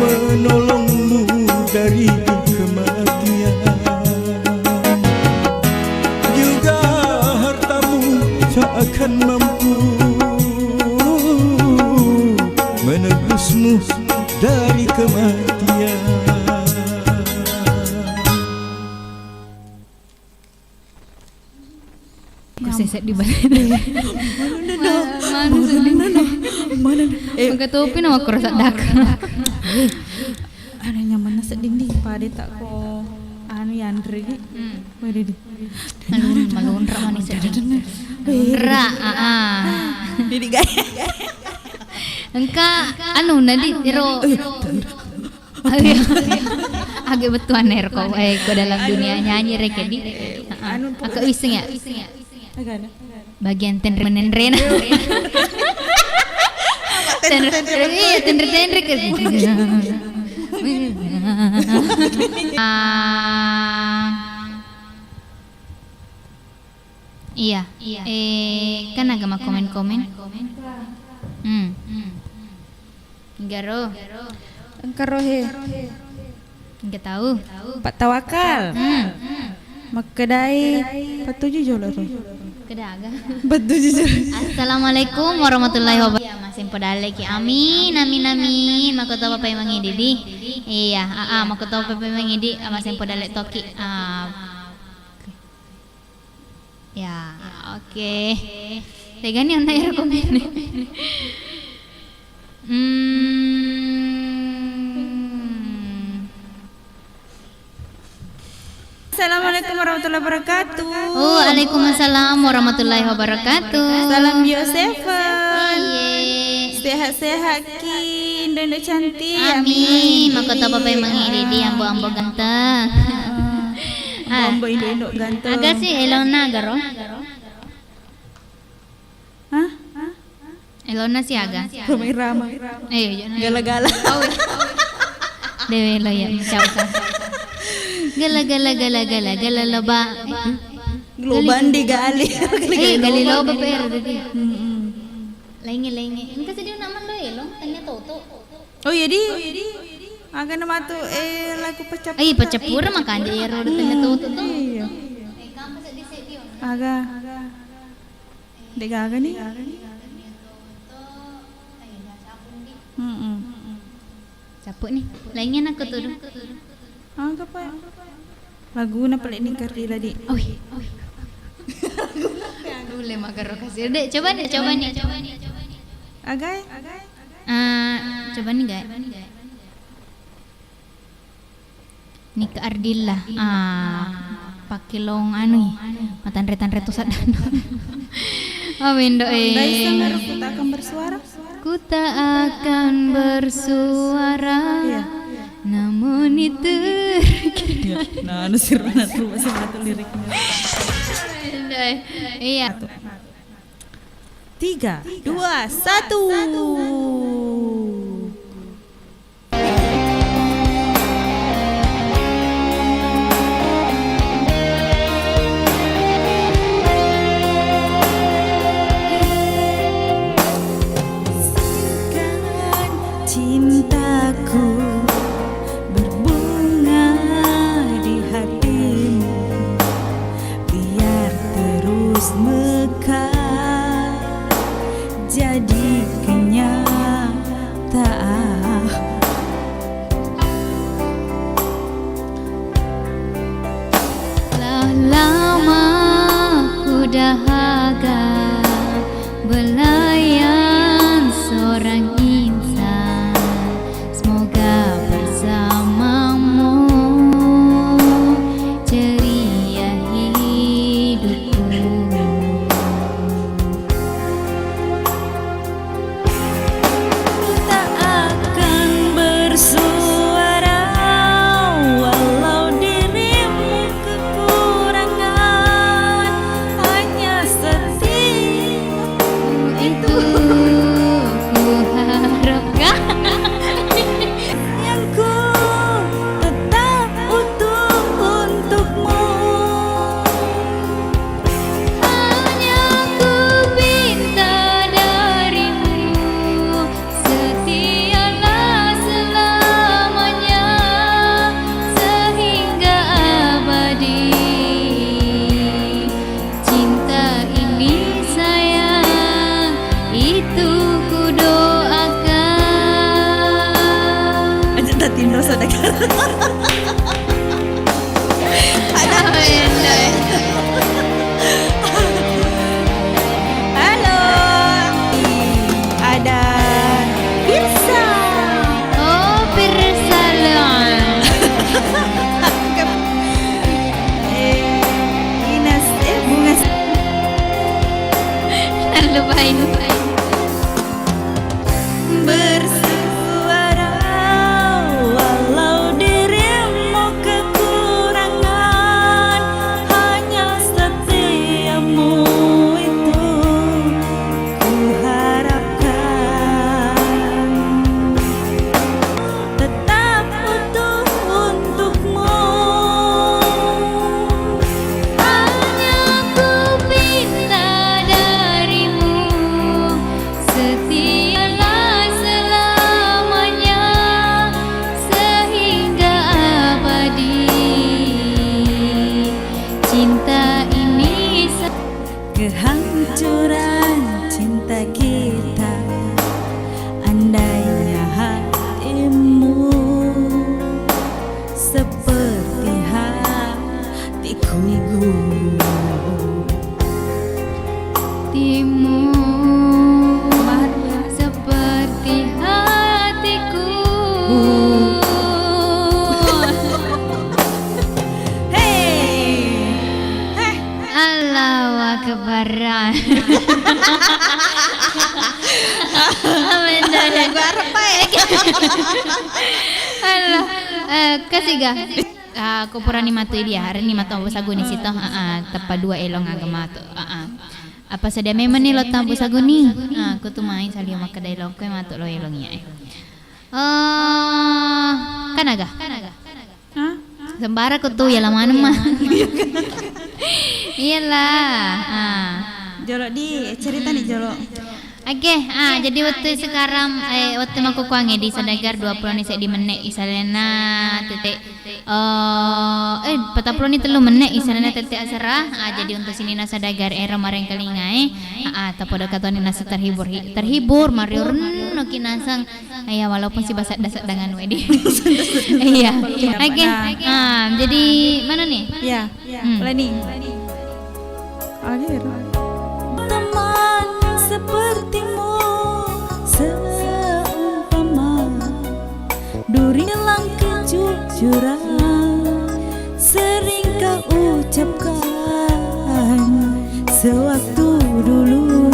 menolongmu dari kematian. Juga hartamu tak akan mampu menebusmu dari kematian. Ku sesek di balik. Mana, mana, mana, mana? Eh, buka topi nama kurasa dak. Eh, ada nyamanna sedding di pada tak ko anu yanre di. Hmm. Wede di. Malun-, malunra mani sedding. Malunra, ah, ah. Jadi gaya. Engka anu nadi ero. Eh, Aga bettuanna ero ko, eh, ko dalam dunia nyanyi reke di. Heeh. Anu, aku iseng ya. Bagian tenre menenrena. Tenre, iya, tenre-tenre ke. Ah. Iya. Eh, kan agama komen-komen. Hmm. Garo. Engka rohe. Engka tau. Pak Tawakal. Hmm. Makkedai patuju jolo ro. Kedaga. Patuju jolo. Assalamualaikum warahmatullahi wabarakatuh. Sempo daleki. Amin, amin, amin. Makkotoppa paimeng idi. Iya, aa, makkotoppa paimeng idi, ama sempo dale toki. Ah. Ya, oke. Tegani onna ero komen. Hmm. Assalamualaikum warahmatullahi wabarakatuh. Waalaikumsalam warahmatullahi wabarakatuh. Salam Bio Seven. Iye. Sehat-sehat ki, indo-indo cantik. Amin. Amin. Makkotoppa paimeng idi, ambo-ambo ganteng. Heeh. Ah. Ambo indo-indo ganteng. Aga si elona garo? Hah? Elona siaga? Rhoma Irama. Eh, iya, iya. Gala-gala. Oh, iya. Dewe lo ya, siapa? Gala, gala, gala, gala, gala loba. Eh, Geloban di gali. Eh, gali loba per tadi. Mm-mm. Lainnya, lainnya. Engka sedih nama lo ya, lo? Tanya Toto. Oh, iya di. Aga nama tu, eh, lagu pecah. Eh, pecah pura makanya ya, roda tanya Toto tuh. Iya. Aga. Degaga nih. Mm-mm. Cappu nih. Lainnya nak tuh. Aga, Pak. Laguna pale ni Kardila di. Oh, iya. Lagu le magaro kasih. Dek, coba nih, coba nih. Agai. Ah, coba nih, Gai. Nika Ardilla, ah, pakke long anu, matanre-tanre to saddano. Oh, wendo, eh. Dai Sanggar, Ku Tak Akan Bersuara. Ku Tak Akan Bersuara, iya, namun itu. Iya, nah, anu sirana rumah sama tuh liriknya. Wendo, eh. Iya. Satu. Tiga, dua, satu. Cintaku berbunga di hatimu, biar terus mekar jadi kenyataan. Telah lama ku dahaga belayan seorang insan. Semoga bersamamu ceria hidupku. Ku tak akan bersuara walau dirimu kekurangan, hanya setia itu ku harapkan. Yang ku tetap utuh untukmu. Hanya ku minta darimu, setialah selamanya sehingga abadi. Cinta ini sayang, itu ku doakan. Aja tak timbul saudara. Ada. Halo. Ada Pirsa. Oh, Pirsa Leon. Eh, Inas, eh, Bunga. Lupain, lupain. Bersuara walau dirimu kekurangan, Barang. Mendadak. Gua arep ae. Allah. Eh, kasiga. Ah, ko purani matu dia, hari ni matu Ambo Saguni sito. Ah, ah, teppa dua elong aga matu. Ah, ah. Apa sedia memang ni lo Ambo Saguni? Ah, aku tu mai salio makkeda elong ko matu lo elong iya, eh. Oh, kanaga? Hah? Sembarang ko tu ya lamaneng mah. Iyalah. Ah. Jolo di, eh, cerita ni jolo. Oke, ah, jadi wettu sekarang, eh, wettu makkukuangnge di Sadagar dua puluh ni seddi menne' isalena tete, eh, eh, patappulo ni tellu menne' isalena tete asera. Ah, jadi untuk sininna Sadagar ero marengkalingae, ah, ah, tapodo katoni nasa terhibur, hi-, terhibur, mario renno ki naseng. Iya, walaupun si basadda-saddangan wedi. Iya. Oke. Ah, jadi mana nih? Ya. Hmm. Planning. Akhir. Teman sepertimu seumpama duri dalam kejujuran, sering kau ucapkan sewaktu dulu.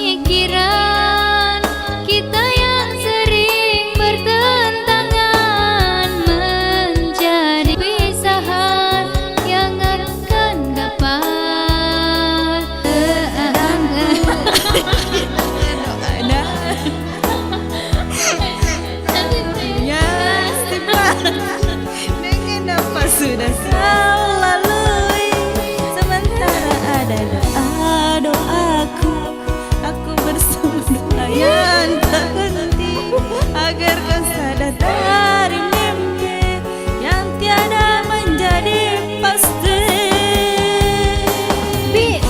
Pemikiran kita yang sering bertentangan menjadi pisahan yang akan dapat. Ya, Dengan apa sudah kau lalui, sementara ada doa-doaku, aku bersama doa yang tak henti, agar kau sadar dari mimpi yang tiada menjadi pasti. Bi-,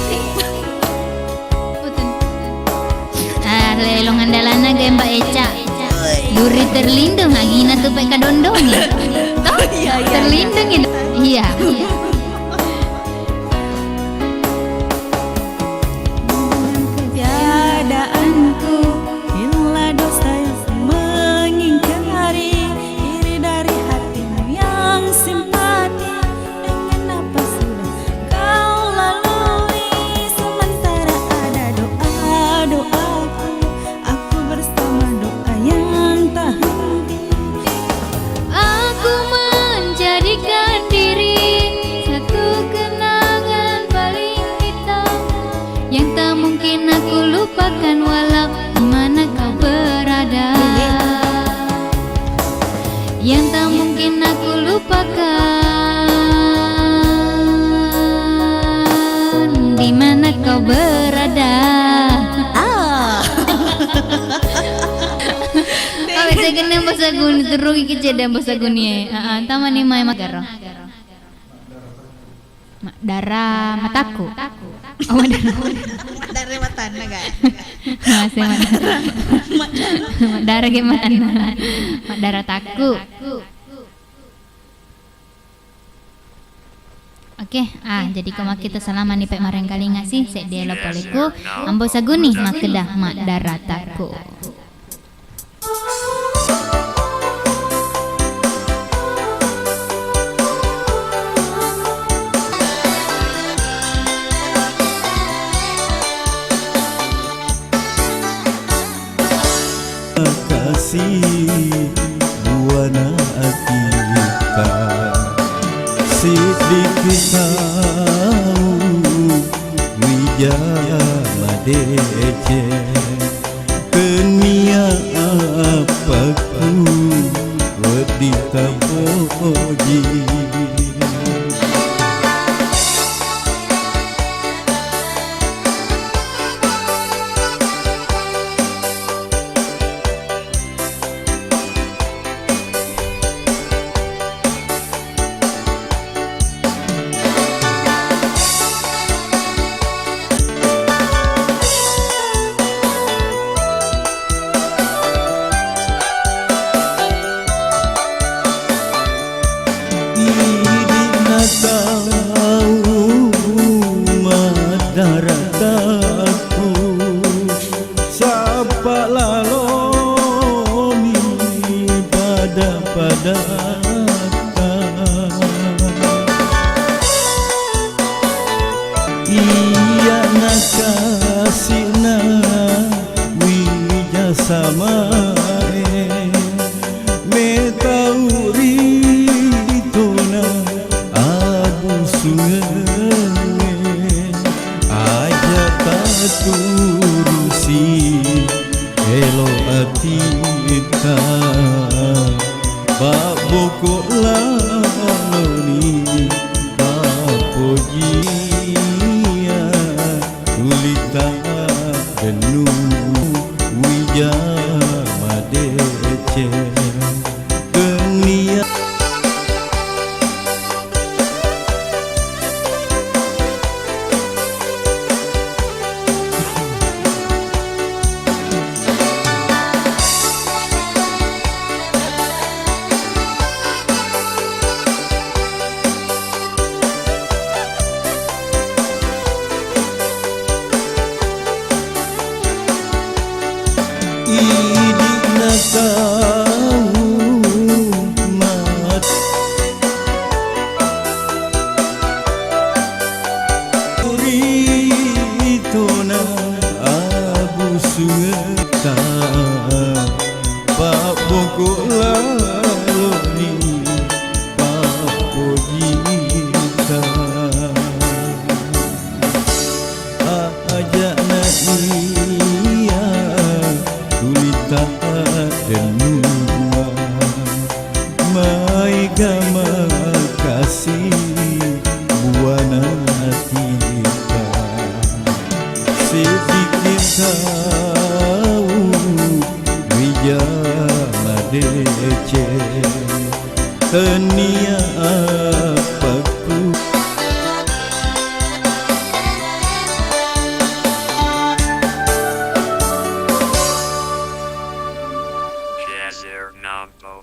Puten. Ah, lelong andalanna ga Mbak Eca. Duri terlindung, agina tu peka dondong ya. Toh? Iya, iya, iya. Terlindung ya. Iya. Tiadaanku illa dosa yang mengingkari diri dari hatimu yang simpati. Dengan apa sudah kau lalui, sementara ada doa-doaku, aku bersama doa yang tak henti. Aku menjadikan diri satu kenangan paling hitam yang tak mungkin aku lupakan walau di mana kau berada. Yang tak mungkin aku lupakan di mana kau berada. Ah. Awe saya kena bahasa Guni, terus iki cedde bahasa Guni. Ah, ah, tamani mai magaro. Maddara matakku. Oh, maddara. Maddara matanna, ga? Masih maddara. Maddara. Maddara ge matanna. Maddara takku. Oke, ah, jadi ko makkita salama ni pe marengkalinga si, seddi elo poleku, Ambo Saguni, makkeda maddara takku. Kasih buana atika, siddi tau wija madeceng. Tennia apakku wedding tapoji. Metau ri tona abusuengnge, aja taturusi elo atitta, pabboko laloni pappojia. Tulita dennu wija madeceng. Tennia Idi'na tau mat-, ritona abusuetta, pabboko laloni pappojita. Aja'na iya tulita dennua, maega makasi buana atitta. Sedikit tau rija madeceng, tennia appakku. Shazir Nampo.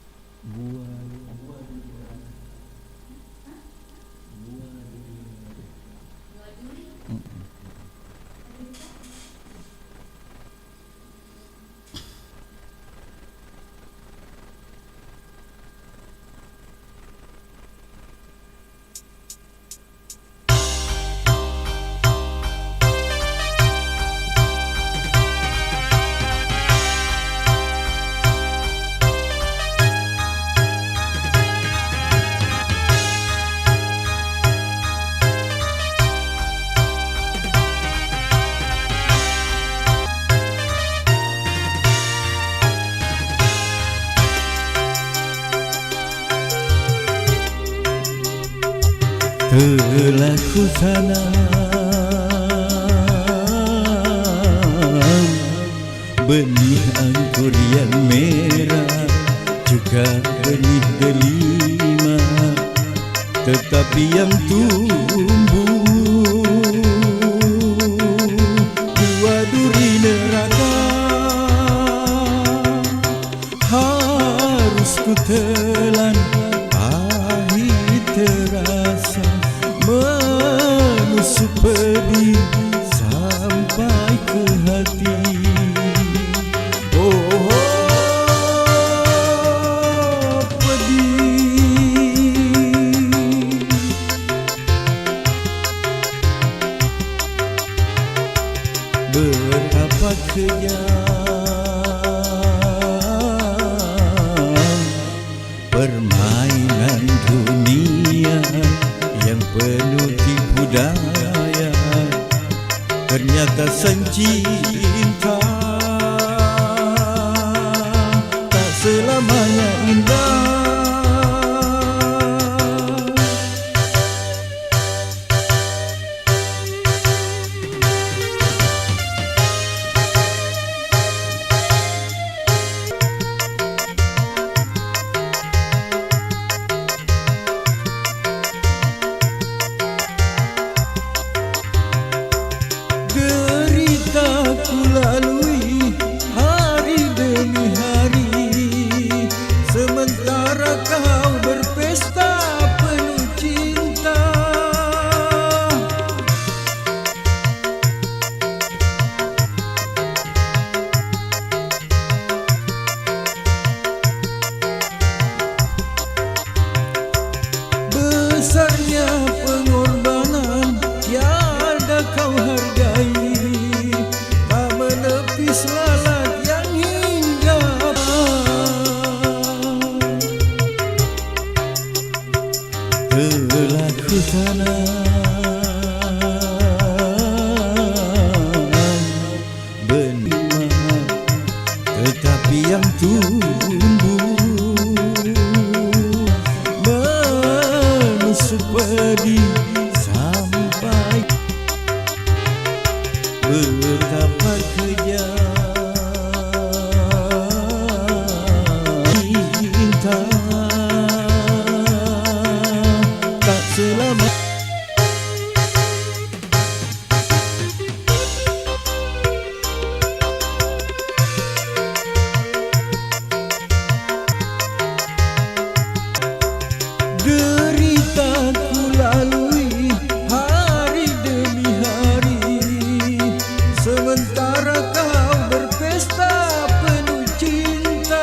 Telah kutanam benih anggur yang merah, juga benih delima, tetapi yang tumbuh buah duri neraka. Harus kutelan pahit terasa, menusuk pedih sampai ke hati. Oh, oh, pedih. Betapa kejam permainan dunia yang penuh tipu daya. Benih mahal, tetapi yang tumbuh menusuk padi sampai betapa kejam cinta tak selama. Derita ku lalui hari demi hari, sementara kau berpesta penuh cinta.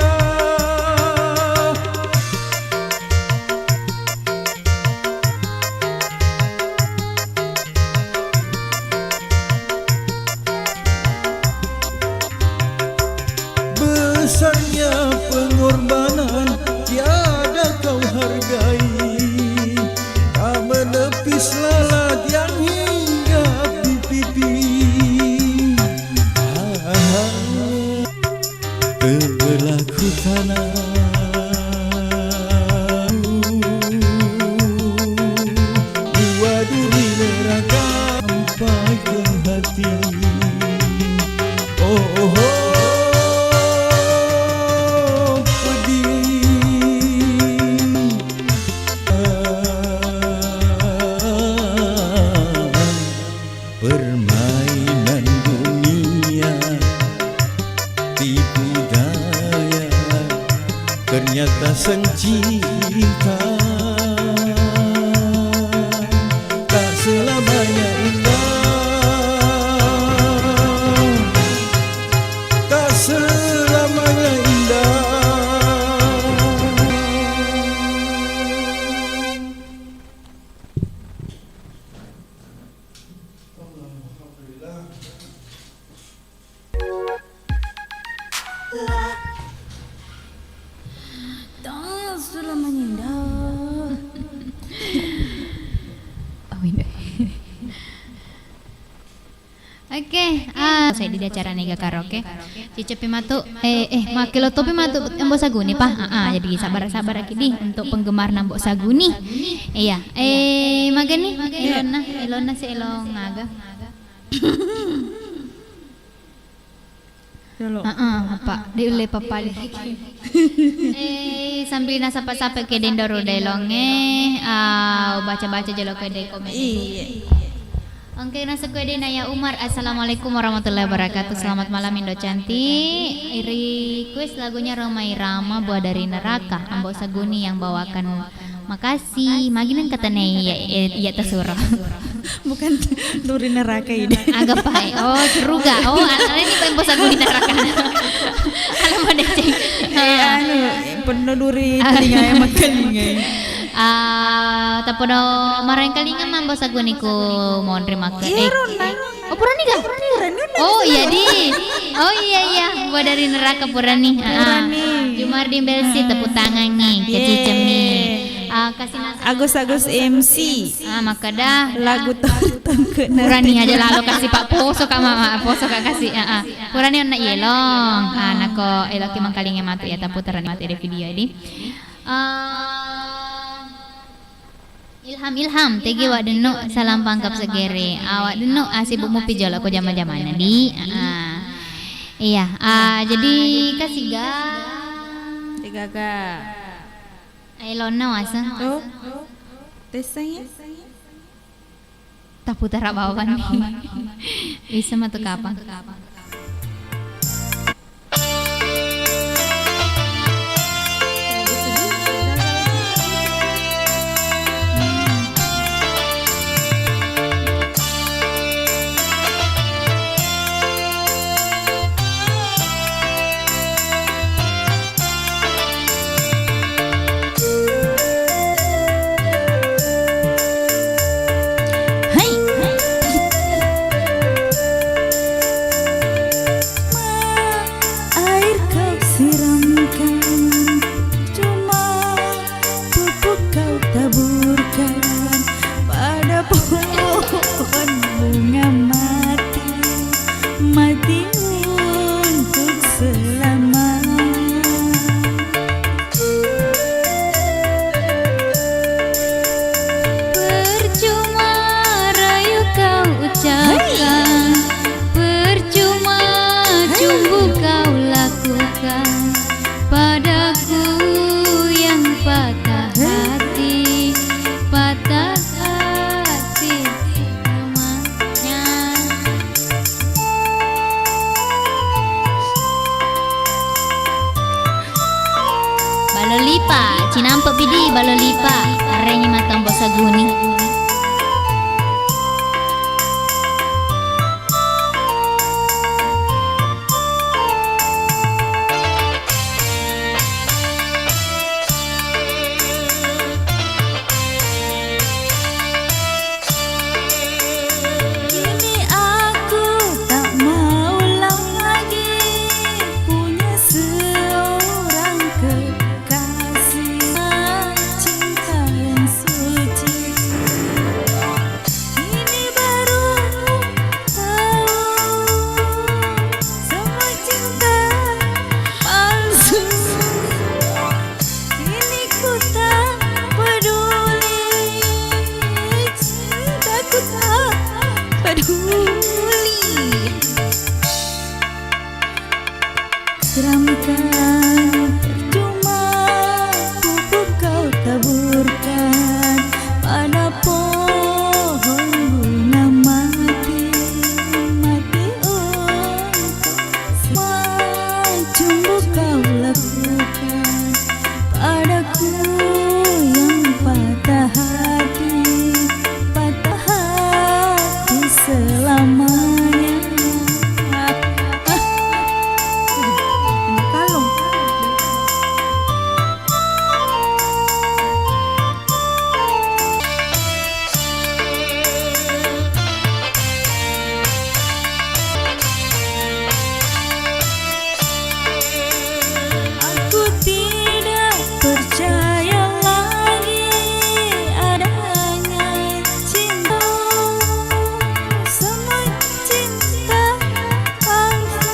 Besarnya pengorbanan tiada kau hargai, tak menepis lalat yang hinggap di pipi. Telah ku tanam dua duri neraka sampai ke hati. Oh, oh, oh, pedih. Permainan dunia, tipu daya, ternyata sang cinta tak selamanya indah, tak selamanya indah. Tang sudah menyindah. Amin. Oke, ah, saya di acara Niga Karaoke. Ciccipi matu, eh, eh, makkelo topi matu Ambo Saguni, pa? Ah, ah, jadi sabar-sabar ki di untuk penggemarna Ambo Saguni. Iya, eh, magani, elonna, elonna si elong aga. Heeh, apa? Di ulle papali. Eh, sambil nasapa-sapa ke dendaro delonge, ah, baca-baca jolo ke de komen. Iya. Oke, nasukku Dina ya Umar. Assalamualaikum warahmatullahi wabarakatuh. Selamat malam Indo cantik. Request lagunya Rhoma Irama, Buah dari Neraka. Ambo Saguni yang bawakan. Makasih. Magi nengka tane iya, iya, iya tasuro. Bukan duri neraka ini. Aga pae. Oh, surga. Oh, ala ini pae Ambo Saguni neraka. Ala mau deceng. Eh, anu, penuh duri telinga ya, makkelinga. Ah, tapodo marengkalinga Ambo Saguni ku monri makke. Iya, eh, Rona. Oh, purani ga? Purani, Rona. Oh, iya, di. Oh, iya, iya. Buah dari neraka purani. Ah, ah. Purani. Jumardi Belsi, tepuk tangan nih, kecicem nih. Ah, kasih nasa Agus, Agus M C. Ah, makkeda. Lagu tongke purani aja lalo kasih Pak poso Kak Mama, poso Kak kasih. Ah, ah. Purani onna yelong. Ah, nako eloki mangkalinga matu ya, taputarani matu di video ini. Ah, Ilham, Ilham, tegi Wak Dennu, salam pangkap segere. Ah, Wak Dennu, ah, sibuk mupi jolo ko jama-jamana di. Ah, ah. Iya, ah, jadi kasiga. Tiga ga. Elonna wasa. Oh, teseng ya? Taputara bawang ni. Isa matu kapang. Hai. Padaku yang patah hati, patah hati selamanya. Balo lipa, cinampe pidi balo lipa, arrengi matombo saguni. Kini aku tak mau lagi punya seorang kekasih, cinta yang suci. Kini baru tahu semua cinta palsu. Kini ku tak peduli, cintaku tak peduli. Siramkan, percuma pupuk kau taburkan pada pohon bunga mati, mati untuk semua cumbu kau lakukan padaku yang patah hati, patah hati selamanya. Ah, ah. Aduh, kena kalung. Aku tidak percaya lagi adanya cinta. Semua cinta palsu.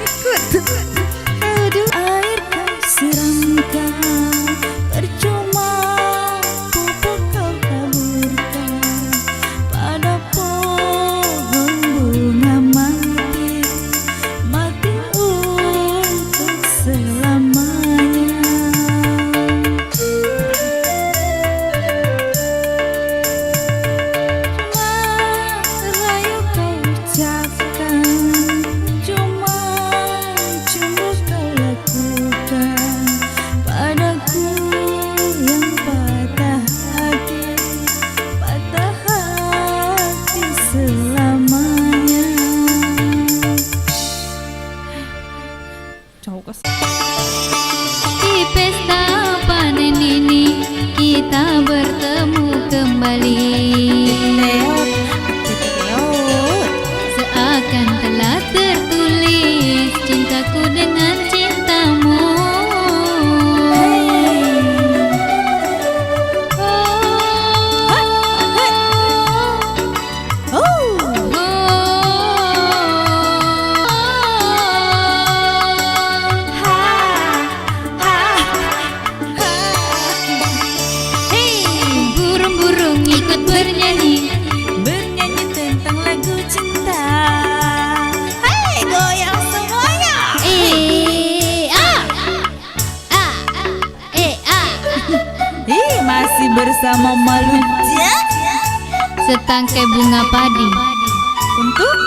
Ikut. Aduh. Air kau siramkan, percuma pupuk kau taburkan pada pohon bunga mati, mati untuk selamanya. Merayu kau ucapkan, cuma, cuma kau lakukan padaku yang patah hati, patah hati selamanya. Di pesta panen ini kita bertemu kembali. Seakan telah tertulis cintaku dengan cintamu. Oh. Oh. Hei, burung-burung ikut bernyanyi. Bernyanyi tentang lagu cinta. Hei, goyang semuanya. Eh, ah. Ah, eh, ah. Ih, masih bersama Maluja. Setangkai bunga padi. Untuk?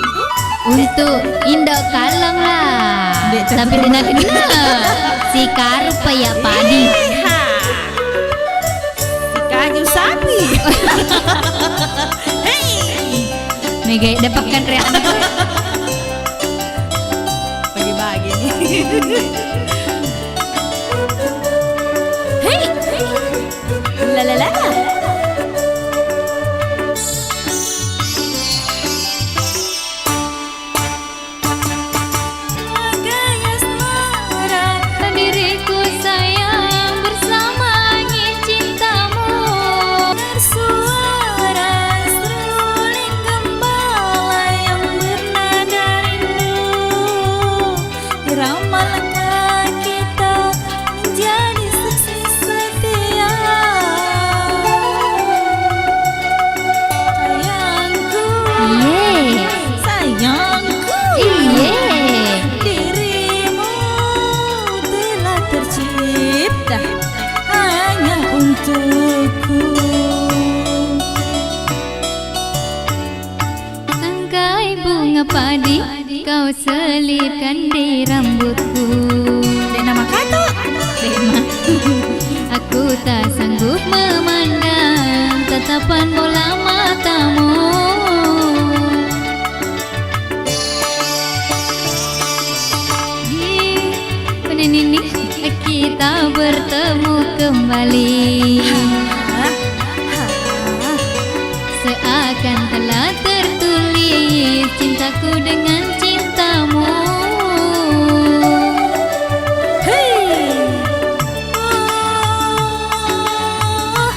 Untuk Indo Kalleng lah. Dek, tapi cakep dena banget. Kenal. Si karu paya padi. Ih, ha. Si kaju sapi. Hei. Mega dapatkan reaksi. Bagi-bagi nih. Hei. La la la. Sebagai asmara, diriku sayang bersama angin cintamu. Bersuara seruling gembala yang bernada rindu. Irama lengan Kembalikan di rambutku. Dena makato. Dema. Aku tak sanggup memandang tatapan bola matamu. Di, ini, ini, ini. Kita bertemu kembali. Seakan telah tertulis cintaku dengan cintamu. Hei. Oh.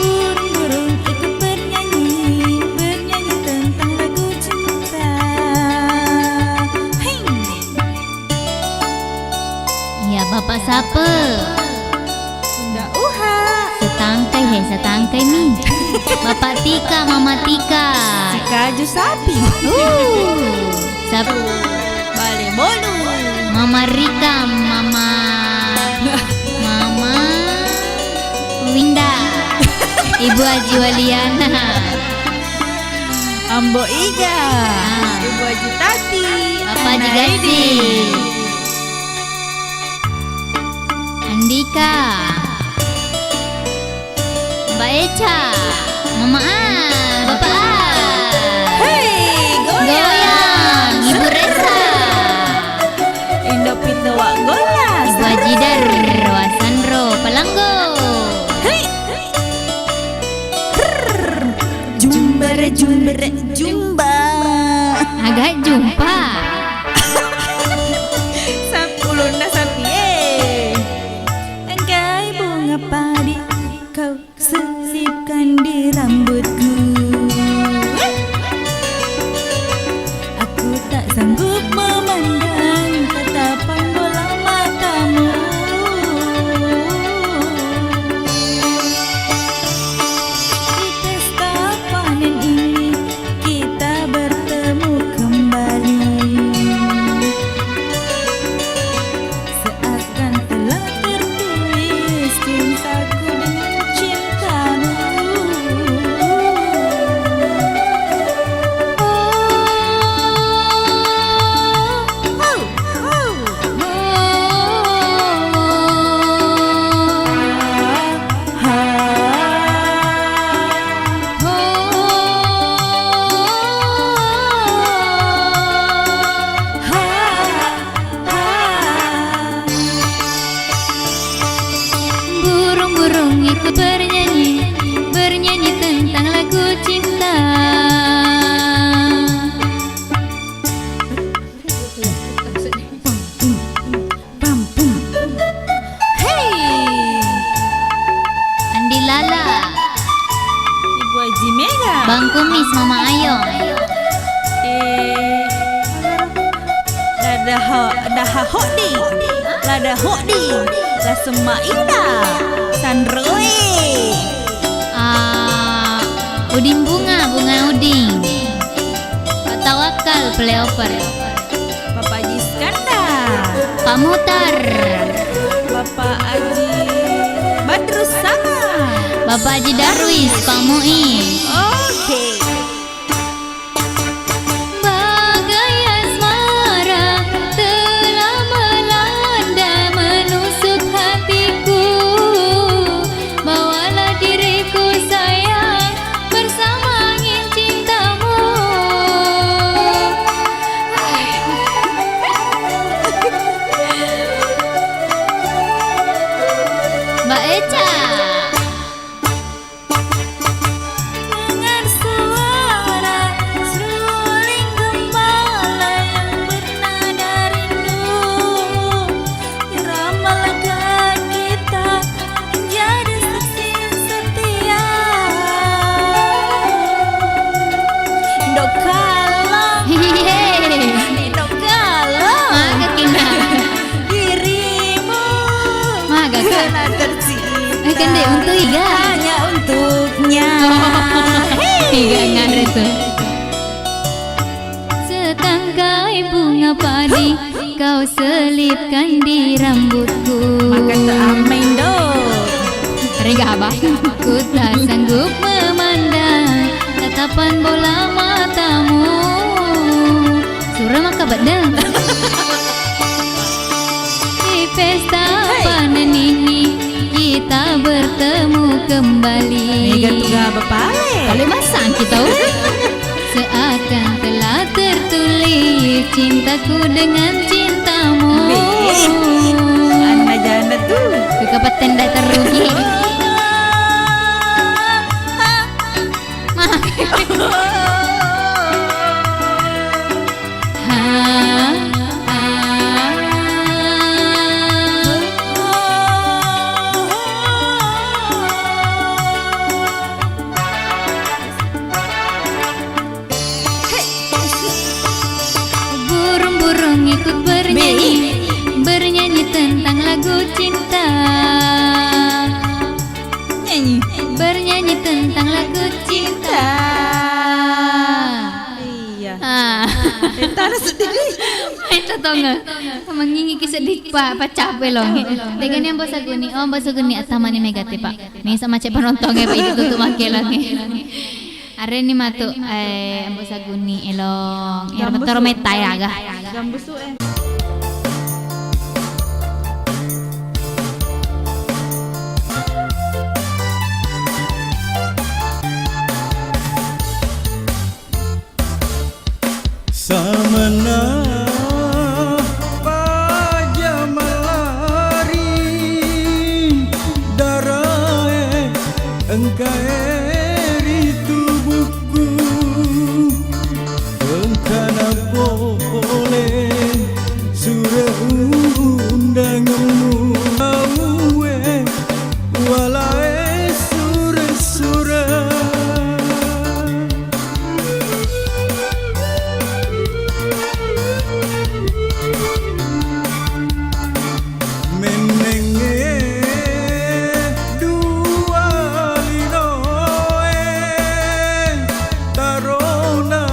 Burung-burung ikut bernyanyi, bernyanyi tentang lagu cinta. Hei. Iya, Bapak sapa? Nda uha. Setangkai, he, setangkai mi. Bapak Tika, Mama Tika. Sikaju sapi. Uh, sap-, Bale bolu. Mama Rika, Mama, Mama Winda. Ibu Haji Waliana. Ambo Iga. Ah. Ibu Haji Tati. Bapak Haji Anaidi. Gassi. Andika. Mbak Eca. Mama A. Bapak A. Hei, goyang. Goyang. Ibu Resa. Indo Pito Wa Golas. Ibu Haji Dar. Wasanro. Palanggo. Hei. Jumbere, jumbere, jumba. Agak jumpa. Sap-, ulunna sapie. Engkai bunga padi kau selipkan di rambutku. Aku tak sanggup memandang tatapan bola matamu. Di pesta panen ini kita bertemu kembali. Seakan telah tertulis cintaku dengan cintamu. Burung-burung ikut bernyanyi, bernyanyi tentang lagu cinta. Hei. Andi Lala. Ibu Haji Mega. Bang Kumis, Mama Ayo. Eh, Lada Ho-, Daha Hodi. Lada Hodi. La Semaila. Sanroe. Ah, Udin Bunga, Bunga Udin. Pak Tawakal, Playover. Bapak Haji Iskandar. Pak Mutar. Bapak Haji Badrus Sama. Bapak Haji Darwis, Pak Mu'i. Oke. Bagai asmara telah melanda menusuk hatiku. Bawalah diriku sayang bersama angin cintamu. Mbak Eca. Dengar suara seruling gembala yang bernada rindu. Ramalkan kita menjadi saksi setia. Indo Kala. Iye. Indo Kala. Maga kina. Dirimu. Maga, Kak. Kena tercipta. Eh, kan dek, untuk Iga. Hanya untuknya. Oh. Hei. Iga ngare Setangkai bunga padi kau selipkan di rambutku. Maka tu ammeng do. Rega abah. Ku tak sanggup memandang tatapan bola matamu. Sura maka bedeng. Di pesta panen ini kita bertemu kembali. Mega tu ga bapale. Pale masang kita, oh. Seakan telah tertulis cintaku dengan cintamu. Wih, anna jana tu. Kekapetan dah terugi. Burung-burung ikut bernyanyi, bernyanyi tentang lagu cinta. Nyanyi. Bernyanyi tentang lagu cinta. Iya. Ah. Entara sedih. Main totonga. Mengingi ki sedih, Pak, paccape longe. Tegani Ambo Saguni. Oh, Ambo Saguni attamani megate, Pak. Misa macet penontonge, Pak, itu tutup makelange. Areni matu, eh, Ambo Saguni elong. Ero metoro metta ya, aga. Gambusu, eh. Samana paja malari darae engkae ri tubuhku. Engkana pole sure undangemmu, aue walae sure-sure. Mennengnge dua linoe tarona.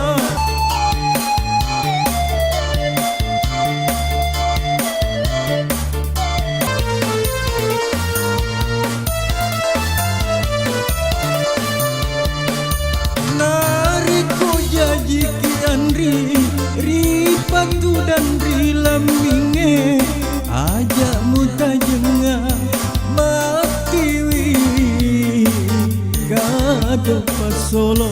Narekko jajiki anri ri patu dan ri lammingnge, aja mutajengnga mattiwi kado pasolo.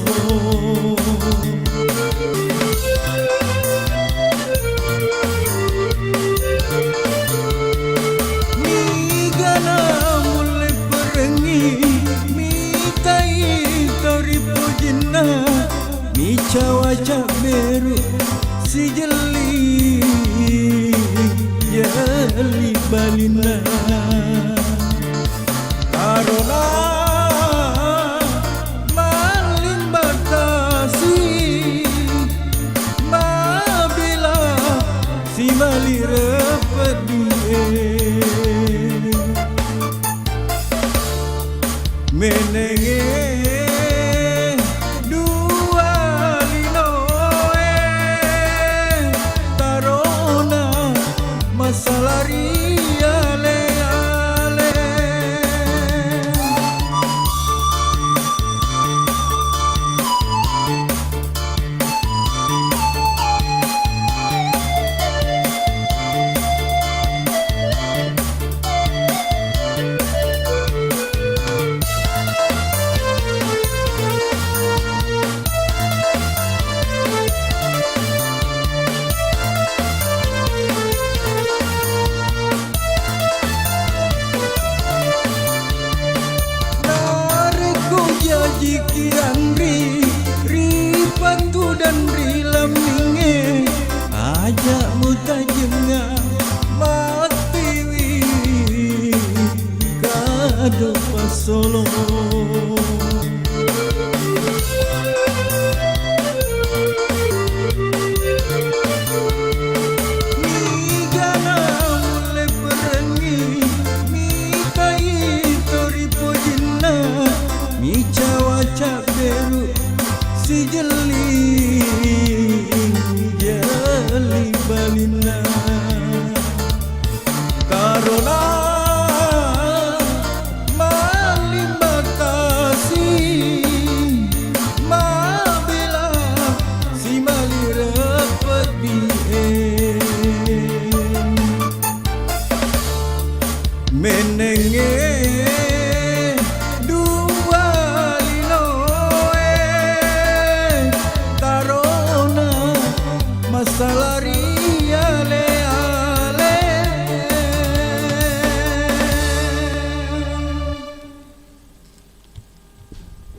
Nigana mulle perengngi, mitai to ri pojinna, micawa cabberu sijelli jelli balinna. Tarona mallimbatasi mabela simalire pedie. Menenge dua linoe tarona masalari ale-ale. Salari ale-ale.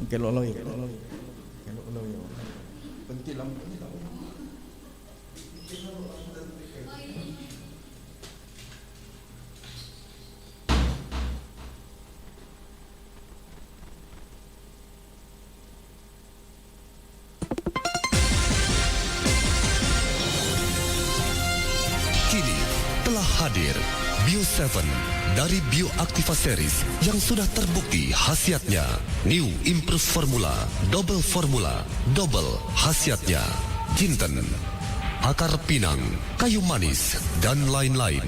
Oke, lo, lo, ya. Oke, lo, lo, ya. Penting lampu ini, lampu. Kini telah hadir Bio tujuh dari Bioactiva Series yang sudah terbukti khasiatnya. New Improve Formula, Double Formula, Double khasiatnya. Jinten, akar pinang, kayu manis, dan lain-lain.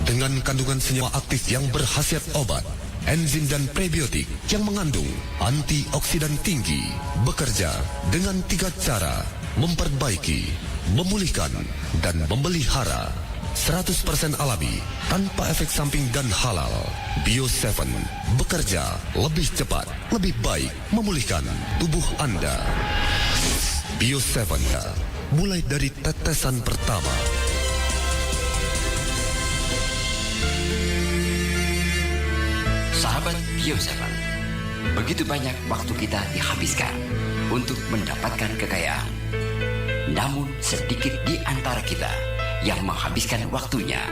Dengan kandungan senyawa aktif yang berkhasiat obat, enzim dan prebiotik yang mengandung antioksidan tinggi, bekerja dengan tiga cara, memperbaiki, memulihkan, dan memelihara. Seratus persen alami, tanpa efek samping dan halal. Bio tujuh bekerja lebih cepat, lebih baik, memulihkan tubuh Anda. Bio tujuh, mulai dari tetesan pertama. Sahabat Bio tujuh, begitu banyak waktu kita dihabiskan untuk mendapatkan kekayaan. Namun sedikit di antara kita yang menghabiskan waktunya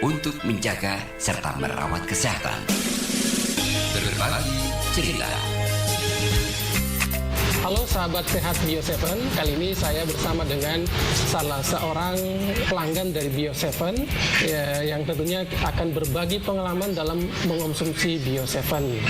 untuk menjaga serta merawat kesehatan. Berbagi cerita. Halo sahabat sehat Bio tujuh, kali ini saya bersama dengan salah seorang pelanggan dari Bio tujuh, ya, yang tentunya akan berbagi pengalaman dalam mengonsumsi Bio tujuh.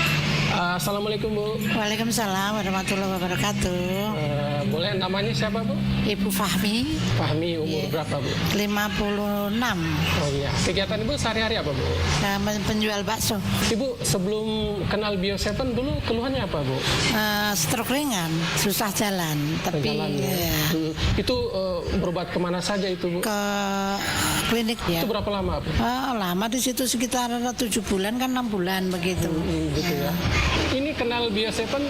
Eh, Assalamualaikum, Bu. Waalaikumsalam warahmatullahi wabarakatuh. Eh, boleh namanya siapa, Bu? Ibu Fahmi. Fahmi, umur Iya. berapa, Bu? Lima puluh enam. Oh iya. Kegiatan Ibu sehari-hari apa, Bu? Eh, men-, penjual bakso. Ibu, sebelum kenal Bio tujuh dulu, keluhannya apa, Bu? Eh, stroke ringan, susah jalan, tapi Jalan, ya. ya. Hmm. Itu, eh, berobat kemana saja itu, Bu? Ke klinik, ya. Itu berapa lama, Bu? Ah, lama di situ, sekitar tujuh bulan, kan enam bulan begitu. Hmm, gitu ya. Ya. Ini kenal Bio tujuh,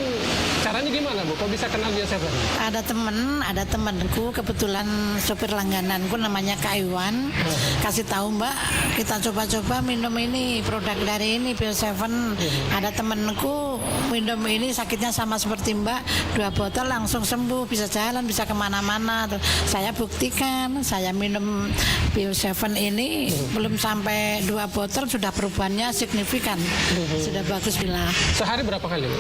caranya gimana, Bu? Kok bisa kenal Bio tujuh? Ada temen, ada temenku, kebetulan sopir langgananku, namanya Kak Iwan. Hmm. Kasih tahu, "Mbak, kita coba-coba minum ini, produk dari ini, Bio tujuh." Hmm. Ada temenku minum ini, sakitnya sama seperti Mbak, dua botol langsung sembuh, bisa jalan, bisa kemana-mana tuh. Saya buktikan, saya minum Bio tujuh ini, Hmm. belum sampai dua botol sudah perubahannya signifikan. Hmm. Sudah bagus, bila. Sehari berapa kali, Bu?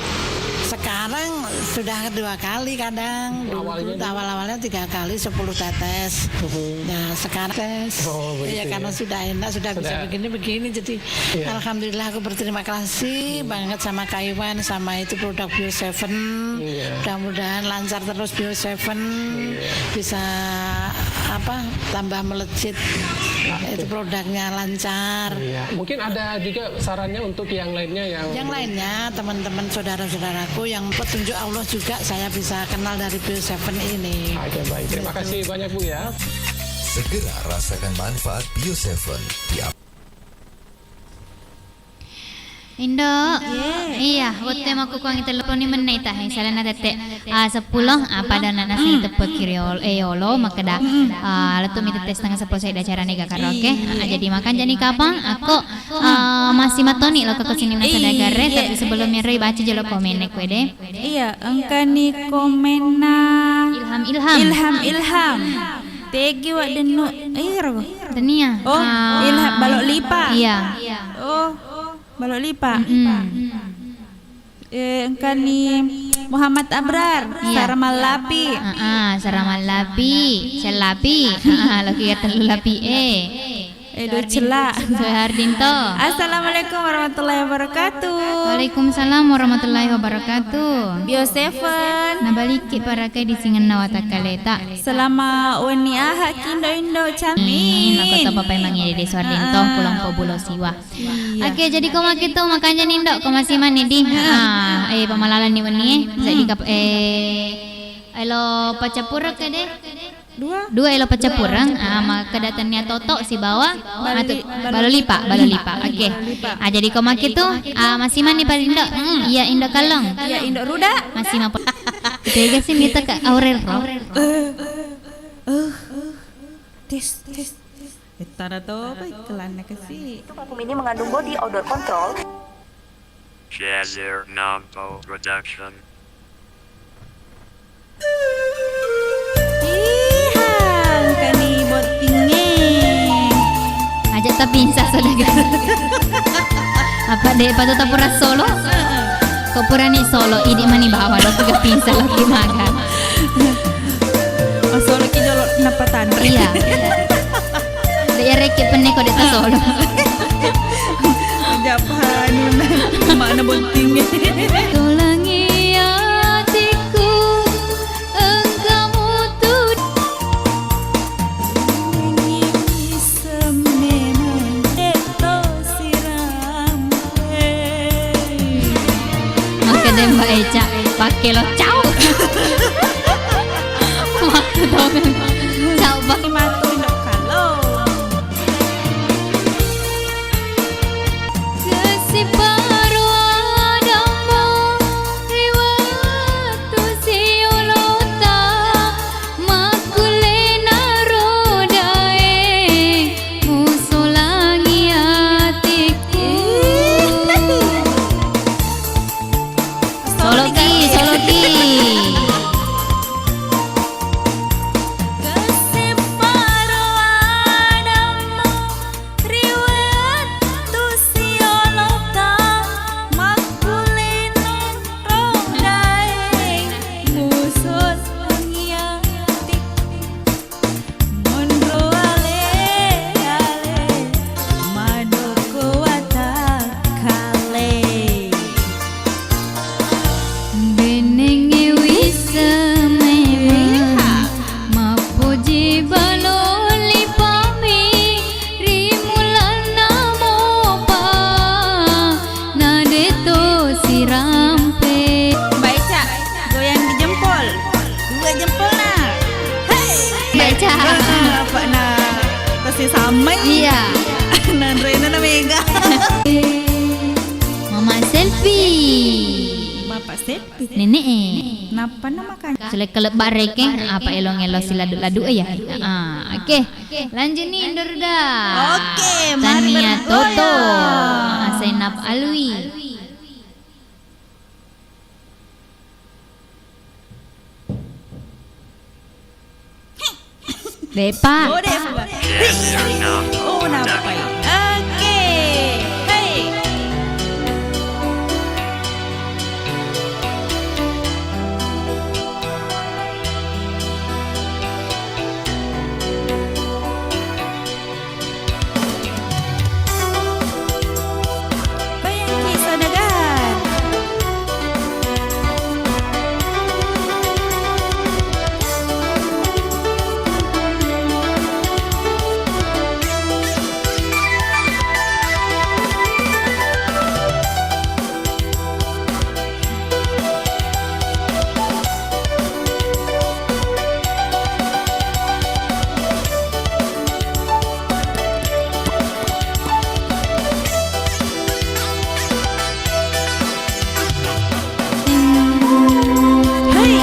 Sekarang sudah dua kali kadang. Dulu Awalnya tuh dulu? awal-awalnya tiga kali sepuluh tetes. Hmm. Nah, sekarang tes. Oh, Iya, begitu karena ya. sudah enak, sudah bisa Sudah. begini-begini, jadi Iya. Alhamdulillah, aku berterima kasih Hmm. banget sama Kak Iwan, sama itu produk Bio tujuh. Iya. Mudah-mudahan lancar terus Bio tujuh. Iya. Bisa, apa, tambah melejit. Nah, Itu itu. produknya lancar. Iya. Mungkin ada juga sarannya untuk yang lainnya yang Yang belum lainnya, teman-teman, saudara-saudaraku, yang petunjuk Allah juga saya bisa kenal dari Bio tujuh ini. Oke, baik. Terima Betul. kasih banyak, Bu, ya. Segera rasakan manfaat Bio tujuh di Indo. Iya, wettu makkukkuangngi tellu puloni menne tahe, salenna tette, ah, seppulo, ah, pada anak nasi teppekki riolo, eh, yolo, makkeda, ah, lettu mi tette setengah seppulo sedda acarana ga karaoke. Ah, jadi makanjani kapang, akko, ah, masih matoni lo ke sini nasa Iya. dagare, tapi sebelum ero baca jolo komenna kuede. Iya, engkani komenna Ilham, Ilham. Ilham, Ilham. Tegi wa dennu, iro. Tenia. Oh, Ah. Ilham Balok Lipa. Iya. Oh, Balok Lipa. Mm-mm. Eh, engkani Muhammad Abrar, Iya. Saramallapi. Ah, ah, Saramallapi, Sellapi. Ah, ah, loki tellu lapi e. Edo Cella. Suhardinto. Assalamualaikum warahmatullahi wabarakatuh. Waalaikumsalam warahmatullahi wabarakatuh. Bio Seven. Nabalikki parakai di singenna watakkaleta. Selama wenni aha kindo indo cami. Amin. Mako to papai mangi Dede Suhardinto, Ah. kulompo bulo siwa. Iya. Oke, jadi ko makitu makanja nindo, ko masih mani di. Ah, eh, pamalalani wenni e. Jadi kap-, eh, elo pacappureng ke de. Dua? Dua elo pacappureng, ah, makkeda tennia toto sibawa Bali-, atu-, Bali-, Balolipa, Balolipa. Oke. Balolipa. Ah, jadi ko makitu, ah, masih mani parindo. Mm, iya, Indo Kallong. Iya, Indo Ruda. Masih mapo. Tega sih nita ke Aurel ro. Eh, eh, eh. Tes, tes. Ettana to, apa iklanna kasi? Itu parfum ini mengandung body odor control. Shazir Nampo Production. Iha, engkani bottingnge. Aja' tapinsa, saudara. Apa de' patut tapura solo? Ko purani solo, idi' mani bawa lo, tiga pinsa lo ki maga. Masolo ki jolo, nappa tanre. Iya. De' ya reke penne ko de' tasolo. Japanuna, mana bottingnge. Tulangi atiku, engkamu tu. Sememang de' to sirampe. Makkeda Mbak Eca, pakke lo, ciao. Waktu dongeng. Ciao, Mbak. Matu, Mbak, kalau. Kesiparo adammu ri wettu siolota, makkullena rodae musolangi atiku. Soloki, soloki. Kesiparo adammu ri wettu siolota, makkullena rodae musolangi atiku. Monro ale-ale, madoko watakkale. Bennengnge wisseng memeng, mappoji balo lipami ri mulanna mopa, na de' to sirampe. Mbak Eca, goyang di jempol. Dua jempolna. Hei. Baca. Ah, apa na pasti sama. Iya. Nanrena na mega. Mama selfie. Bapak selfie. Nenek e. Napa nama kan? Sele kelebak rekeng, apa elong-elong si ladu-ladu ya. Ah, oke. Lanjut nih, Indorda. Oke, mari Tania bergoyang. Toto. Ah, Zainab Alwi. Depa. Oh, depa. Oh, nampai. Oke. Hei. Bayangki saudagar. Hei.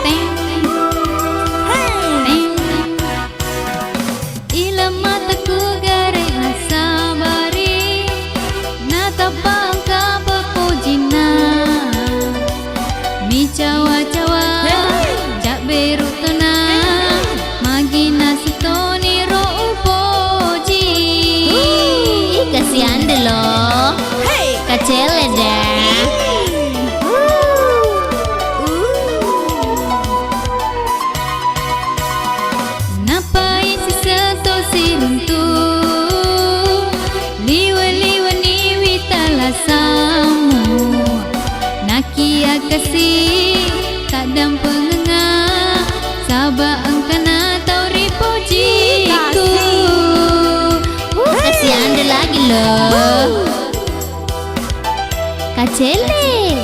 Hei. Hei. Ileng mataku gare nasabari, natappa engka papojinna. Micawa-cawa, cabberu tona, magi nasitoni ro upoji. Ih, kasihan deh lo. Hei. Kacele deh. Nappai siseng to siruntu, liwe-liweni wita lasammu. Nakiya kasi taddampengenga, saba engkana tau ripojiku. Uh, kasihan de lagi lo. Kacele.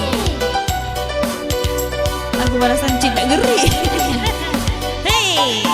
Aku merasa cinta geri. Hei.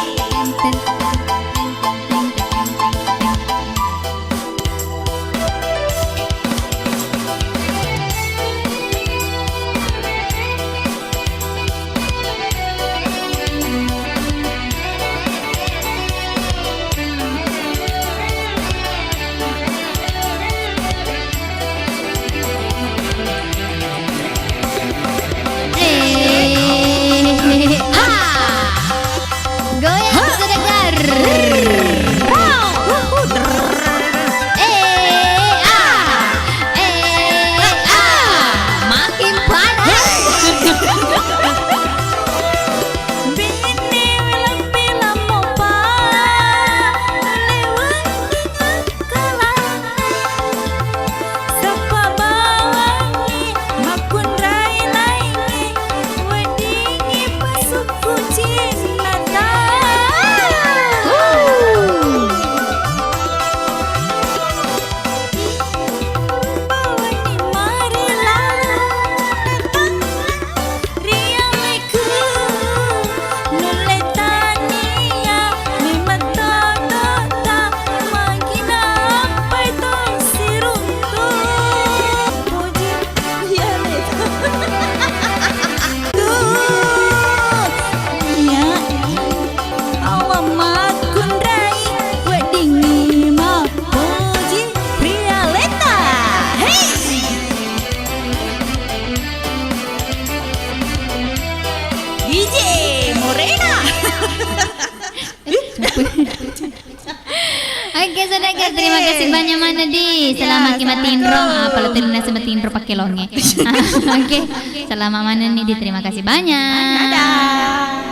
Terima kasih banyak mana di. Selamat ki matinro. Ah, pala tuli nasi matinro pakai longe. Oke. Selamat mana nih di. Terima kasih banyak. Dadah.